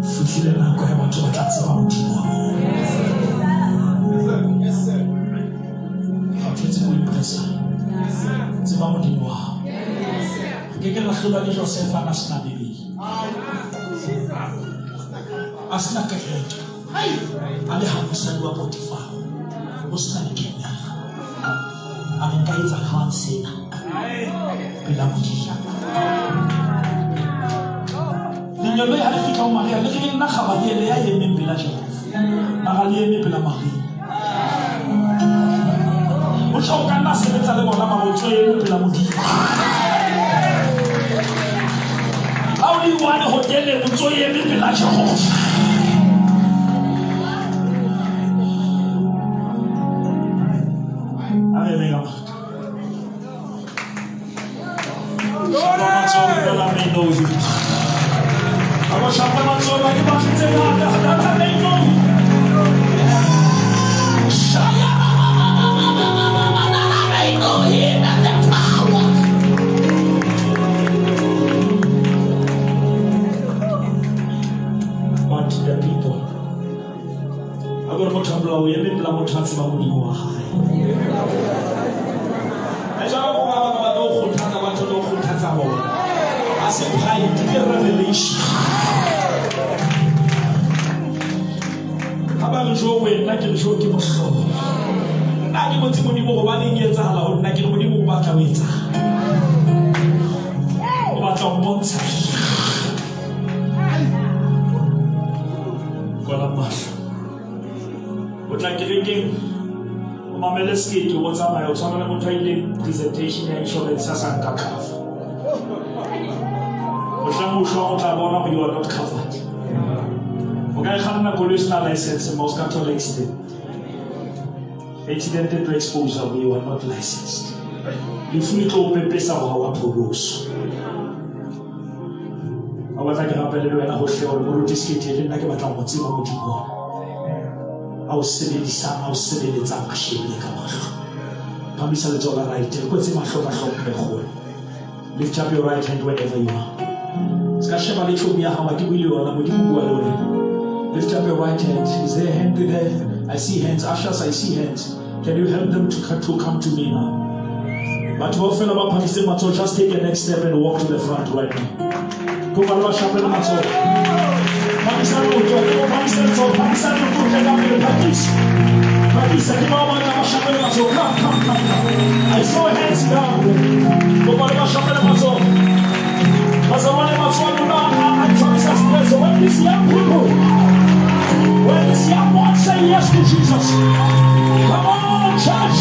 Fihlile nako ya batho ba tla tseba Modimo wa bona. Batho tse mo impressa. Tseba Modimo wa hao. Ke ke la hlolwa ke Josefa a na sena Bibele. A sena kereke. A le ha mosadi wa Potifaro. O sena le camera. A re nka etsa jwang sena pela Modimo. Lengeloi ha le fihla ho Maria, le re ke nna Gabriele ya emeng pela Jehova. Mara le eme pela Maria. O tjho o ka nna sebetsa le bona mara o tso eme pela Modimo. Ha o le one hoteleng o tso eme pela Jehova. A re eme ka matla. Shapa matsoho that I may know you. A go shapa matsoho ba ke batle tse ngata that I may know you. Shaya that I may know him and the power. But the people, a go re motho a bolao o eme pela motho a tseba Modimo wa hae. E jwalo go ba bangwe ba tlo kgothatsa batho le go kgothatsa bona. A se pride, ke revelation. Ha ba re jo wena, ke re jo ke mohlolo. Nna ke botse Modimo hobaneng e etsahala ho nna, ke re Modimo o batla ho etsang. O batla ho mmontsha. Kwala mahlo. O tla kerekeng, o mamele sekete, o tsamaya, o tshwana le motho a ileng presentation ya insurance a sa nka cover. Mohlang o shwang o tla bona hore you are not covered. O ka e kganna koloi o sena license, ma o ska thola accident. Accident e tlo expose gore you are not licensed. Lefu le tlo o pepesa gore ga wa pholoswa. A batla ke rapele le wena gohle gore moruti sekete le nna ke batla go mo tseba Modimo wa a o sebedisang a o sebeletsang a shebile ka mahlo. Phamisa letsogo la right re kwetse mahlo ka hlompho e kgolo. Lift up your right hand wherever you are. Se ka sheba le tšhomi ya gago ke bue le yona Modimo bua le wena. Lift up your right hand. Is there a hand there? I see hands. Ushers, I see hands. Can you help them to come to me now? Batho bao fela ba phamisitse matsoho, just take a next step and walk to the front right now. Kopa le ba shapele matsoho. Phamisa leoto, kopa phamisa letsoho, phamisa leoto, tle ka pele, phakisa. Phakisa, ke bao ba tla ba shapele matsoho. Come, come, come, come. I saw hands down. Kopa le ba shapele matsoho. Bazalwane matsoho a lona a tshwarisa stress. When these young people, when this young one say yes to Jesus, come on, church.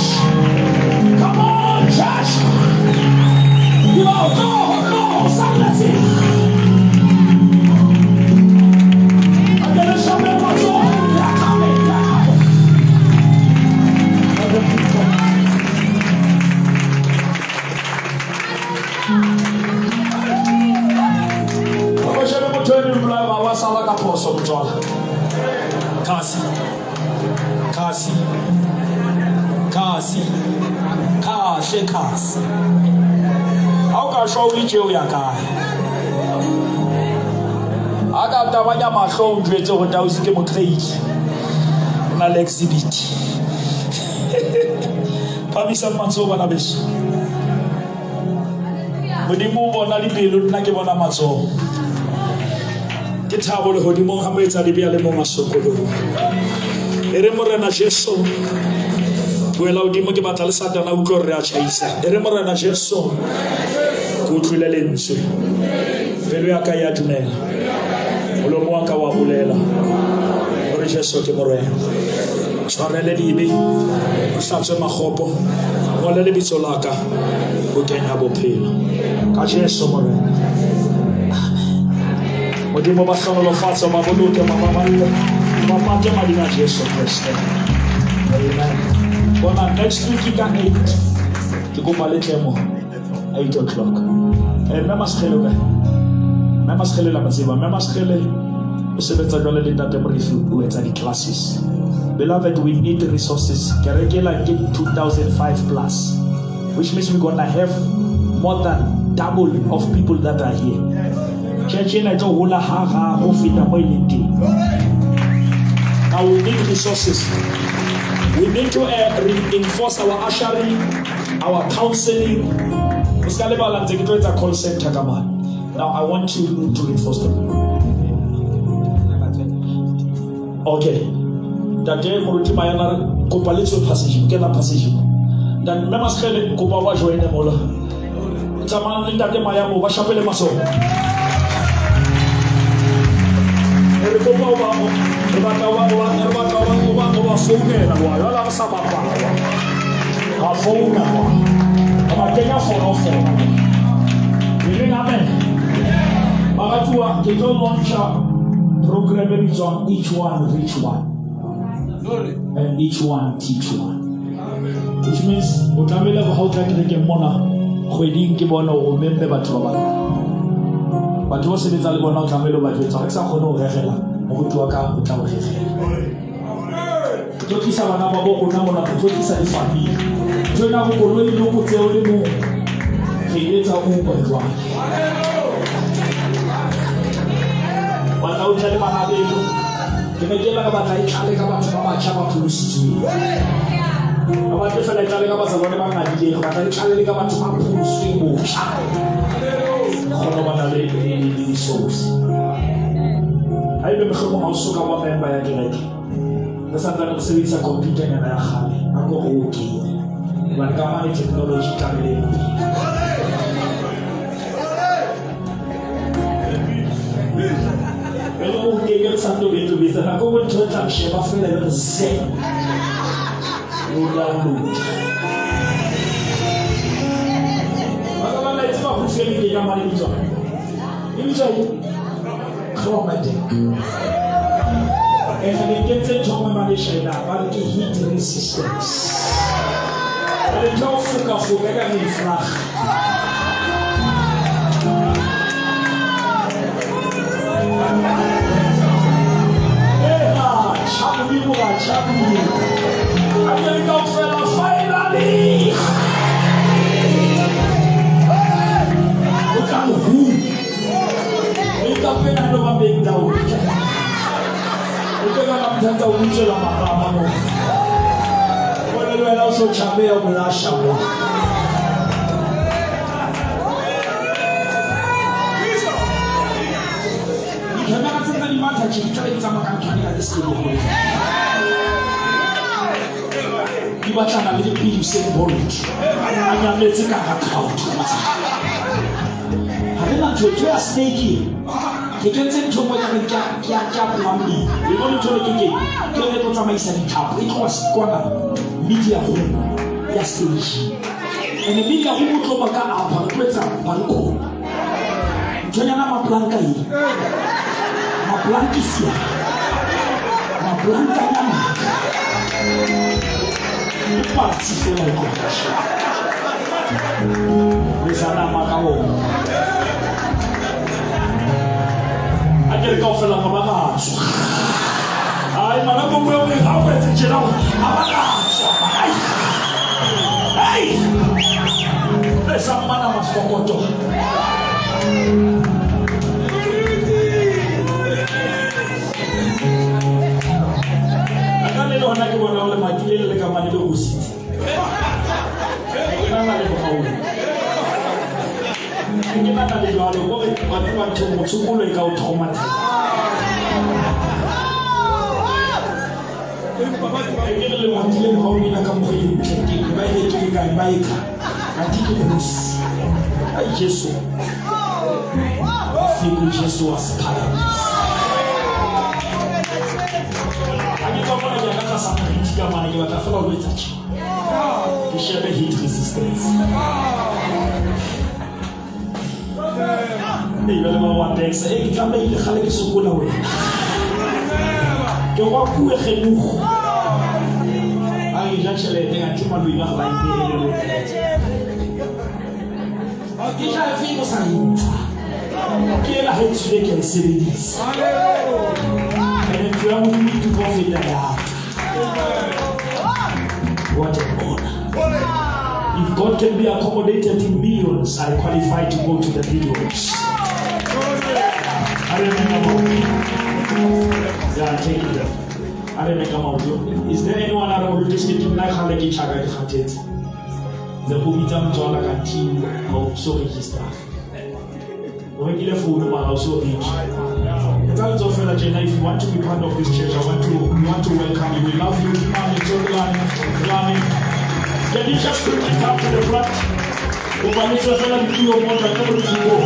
Come on, church. You are go, go, somebody. Kasi, kasi, kasi, kahle kasi. Ha o ka shwa o le tje o ya kae? Ha ka tabanya mahlo o njwetse gore tausi ke mo kry-ile. O na le exhibit. Phamisang matsoho bana beso. Modimo o bona dipelo, nna ke bona matsoho. Ke thabo lehodimong ha moetsadibe a le mong a sokoloha. E re Morena Jesu, buela hodimo ke batla le Satana utlwe hore re a tjhaisa. E re Morena Jesu, ke utlwile lentswe. Pelo ya ka ya dumela. Molomo wa ka wa bolela hore Jesu ke Morena. Tshwarele dibe, o hlatswe makgopo, ngole lebitso la ka bukeng ya bophelo. Ka Jesu Morena. Amen. Modimo ba hlohonolofatse, ba boloke, ba baballe, ba pate mading a Jesu Kriste. Amen. Bona next week ka 8 ke kopa le tle mo 8 o'clock. Mme Masegele o kae? Mme Masegele la mo tseba. Mme Masegele o sebetsa jwale le Ntate Morefi o etsa di-classes. Beloved, we need resources. Kereke ela ke 2005 plus, which means we're gonna have more than double of people that are here. Church ena e tlo hola ha ga go feta mo e leng teng. Now we need resources. We need to reinforce our ushering, our counseling. O ska lebala ntse ke tlo etsa call center ka mane. Now I want you to reinforce them. Okay. Ntate Moruti Mayana re kopa le tswe passage, kena passage. Ntate Mme Masegele kopa ba joine mola. Tsamayang le Ntate Maya mo ba shapele matsoho. Re kopa o ba re batla o ba o ba re batla o ba o ba o ba founela wa jwale re sa bapala wa. Ra founa wa. Ra ba kenya fonofono. E reng amen. Baratuwa ke tlo launcha program e bitswang Each One Reach One and Each One Teach One, which means o tlamehile gore ha o tla kerekeng mona kgweding ke bone gore o memme batho ba bangata. Batho ba sebetsa le bona o tlamehile o ba jwetsa gore ke sa kgone ho regela moruti wa ka o tla o regela. Ke tlo tlisa bana ba bo rona mona, ke tlo tlisa le family. Ntho ena go koloi le go tseo le mong re etsa Uber jwale. Batla o tle le bana beno. Ke ne ke la re batla e tlale ka batho ba batjha ba pholositsweng. Ba batle fela e tlale ka bazalwane ba ngadileng, re batla e tlale le ka batho ba pholositsweng botjha. Kgone ho bana le di-souls. Haebe mohlomong ha o so ka ba member ya kereke, re santsane re sebedisa computer nyana ya kgale, a ko re o kenye. Hobane ka mane technology tlamehile e Re o kenye re sa tobetobetsa nako nngwe ntho e tla sheba fela e re ze. O download. Ba ba tseba go tswele ke ka mane bitswa. E bitswa eng? Chromatic. Ene le kentse ntho nngwe mane shena ba re ke heat resistance. Re tlo foka-foka ka re flaga. Ega, tjha Modimo ga tjha Modimo. A ke re kaofela finally. O tla mo hula. E ka pena no ba beng down. O tlo ka mthatsa o butswela marama mo. Bone le wena o so tjhabe ya bolasha mo. Dikhamera tse tsa di matha tje di tla be di tsamaya ka nthwane ka ke se bogolo. Di batlana le Usain Bolt. A nyametse ka hara crowd ka matsatsi. Ha re na ntho ntho ya snake e. Ke kentse ntho e nngwe ka reng ke ya- ke ya ke ya plumbing. Le bone ntho e ke keng? Ke yone e tlo tsamaisa dithapo. E tloha kwana media room ya stage. And media room o tlo ba ka upper, re tlo etsa balcony. Nthonyana maplanka e. Maplankisia. Maplankanyana. Ke patsi fela e tloha kasheno. Le sa nama ka ona. A ke re kaofela ga ba ka tswa. Ai, ngwana ko bue o ha o etse tjena ha ba ka tswa. Ai. Ai. Le sa mmana mafokoto. Ka le lona ke bona le matile le ka mane le gositse. Ke nana le bogaolo. Ke nana le jwalo gore wa tseba ntho motshokolo e ka o traumatise. Ke re le matile mogaolo ena ka mokgwa e ntle ke ba e rekile kae ba e kha. Kanti ke kgosi. Ai Jesu. Fiko Jesu wa sephahamisa. Ha ke tswa mona ke ya ka tlasa moriti ka mane ke batla fela ho etsa tjhe. Ke shebe heat resistance. Ee, jwale ba wa tax. Ee, ke tlamehile kgale ke sokola wena. Ke wa kuwe kgenugo. A re ja tjhelete ka maloi ba ga ba ipehele le. Ke ja efe o sa e ntsha. Ke ela ha e tswile ke a e sebedisa. Ene ntlo ya Modimo e tuka ho feta ya ka. What an honor. If God can be accommodated in millions, I qualify to go to the billions. I remember. Yeah, take it. I remember. Is there anyone out of this meeting like kgale ke tjhaka ke kgathetse? Ntse ko bitsa motswala ka team ha o so register. O rekile phone mara o so reke. Etsa letsoho fela tjena if you want to be part of this church, I want to we want to welcome you. We love you. Kimani, Tsokelane, Tsokelane. Can you just quickly come to the front? O ba le tswe fela ditulo mo ntate mo ditulo.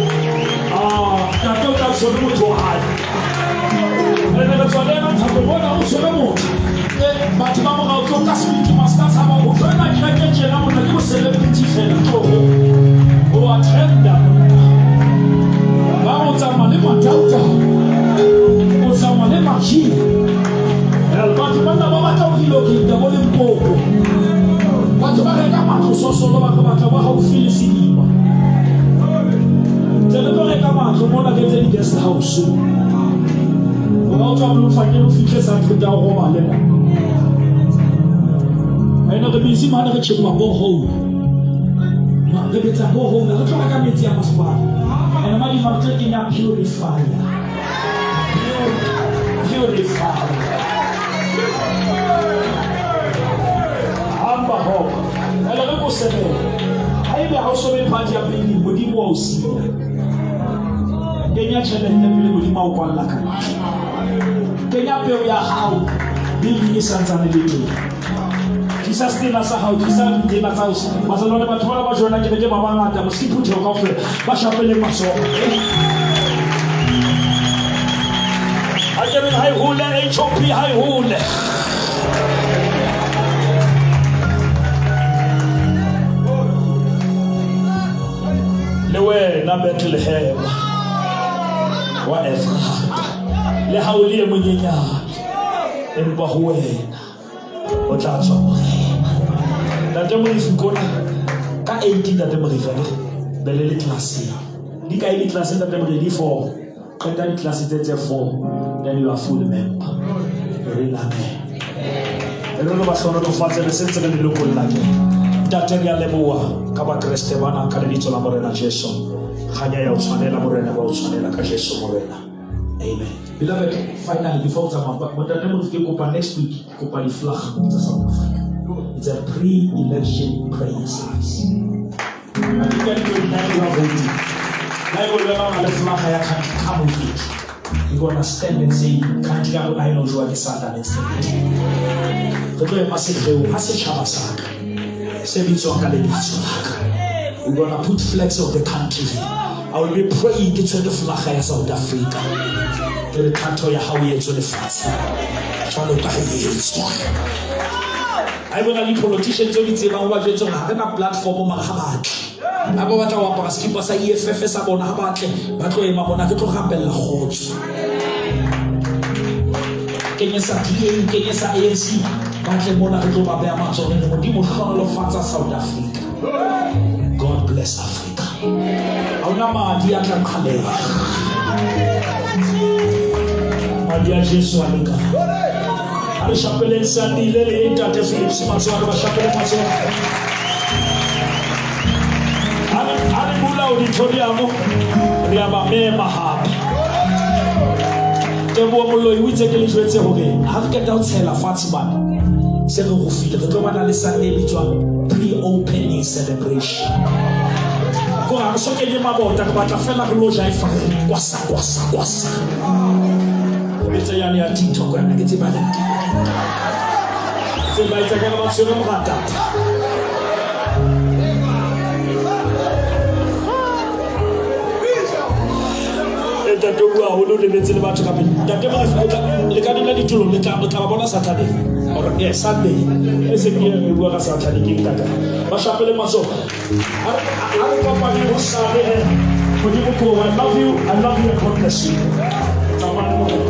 Ah, ntate o tla tshwere motho wa hae. Re ne re tswa le ena thabo bona o tshwere motho. Batho ba morao tlo ka sebete ma se ka tshaba ho joina kereke tjena monna ke bo-celebrity fela tloho. O a trenda monna. Ba o tsamaya le matauta. O tsamaya le majini. Batho banna ba batla ho relocate bo Limpopo. Batho ba reka matlo sosolo ba re batla ba haufi le sediba. Ntse re tlo reka matlo mona re etse di-guest house. Hoba o tswa Bloemfontein o fihle Sandton o robale mo. Ene re busy mane re tjhepha borehole. Re betsa borehole, re tlo reka metsi a masepala. Ene madima re tlo kenya purifier. Purifier. Hamba hop. Ele re ko sebele. Haebe ha o so be part ya building, Modimo wa o siya. Kenya tjhelete pele Modimo a o kwalla ka ntle. Kenya peo ya hao, building e santsane le teng. Tlisa setena sa hao, tlisa ditena tsa hao. Bazalwane batho bana ba joina kereke ba bangata, mo se phutheho kaofela, ba shapeleng matsoho. Ha ke re ha e hole, HOP ha e hole. Le wena Bethlehem wa Efrata, le ha o le e monyenyane, Empa ho wena o tla tswa morena. Ntate Molefi kona ka 8 ntate Molefi akere be le le classeng. Di kae di-class ntate Molefi? Di 4. Qeta di-class tse tse 4 then you are full member. Re amen. E re re ba hlohonolofatse re sentse re le lokolla ke. Ntate re a leboha ka Bakreste bana ka lebitso la Morena Jesu. Kganya ya o tshwanela Morena ba o tshwanela ka Jesu Morena. Amen. Beloved, finally before o tsamaya, Ntate Molefi ke kopa next week ke kopa di-flag tsa South Africa. It's a pre-election prayer service. I think that 29 you are voting. Bible le ba le flag ya country come with it. We're gonna stand and say country ya rona e no jowa ke Satan instead. Re tlo ema setlheo ha setjhaba sa ka se bitswang ka lebitso la ka. We're gonna put flags of the country here. I will be praying ke tshwere flaga ya South Africa. Ke re thato ya hao e etswe lefatsheng jwalo ka ha e etswa. Ha ebe o na le di-politician tse o di tsebang o ba jwetse hore ha re na platform mara ha batle. Ha ba batla ho apara sekipa sa EFF sa bona ha batle ba tlo ema mona ke tlo rapella kgotso. Kenye sa DA, kenye sa ANC ba tle mona re tlo ba beha matsoho re re Modimo hlohonolofatsa South Africa. God bless Africa. Ha hona madi a tla qhaleha. Madi a Jesu a lekana. A re shapeleng Sandile le Ntate Phillips matsoho, a re ba shapele matsoho. A re bula auditorium, re a ba mema hape. Teboho Moloi o itse ke le jwetse hore ha re qeta ho tshela fatshe mane se re go file re tlo bana le Sunday e bitswang pre-opening celebration. Ko ha re so kenye mabota re batla fela re lo jaifa re kwasa kwasa kwasa. Betsa yane ya TikTok yane ke tseba le tseba etsa ka ba tshwere moratata. Ntate o bua haholo o lebetse le batho ka pele. Ntate Molefi, le ka dula ditulong le tla ba bona Saturday. Or yeah, Sunday. E se ke re bua ka Saturday ke ntaka. Ba shapele matsoho. A re kopane hosane he. Modimo ko I love you. I love you and God bless you. Tsamaya le Morena.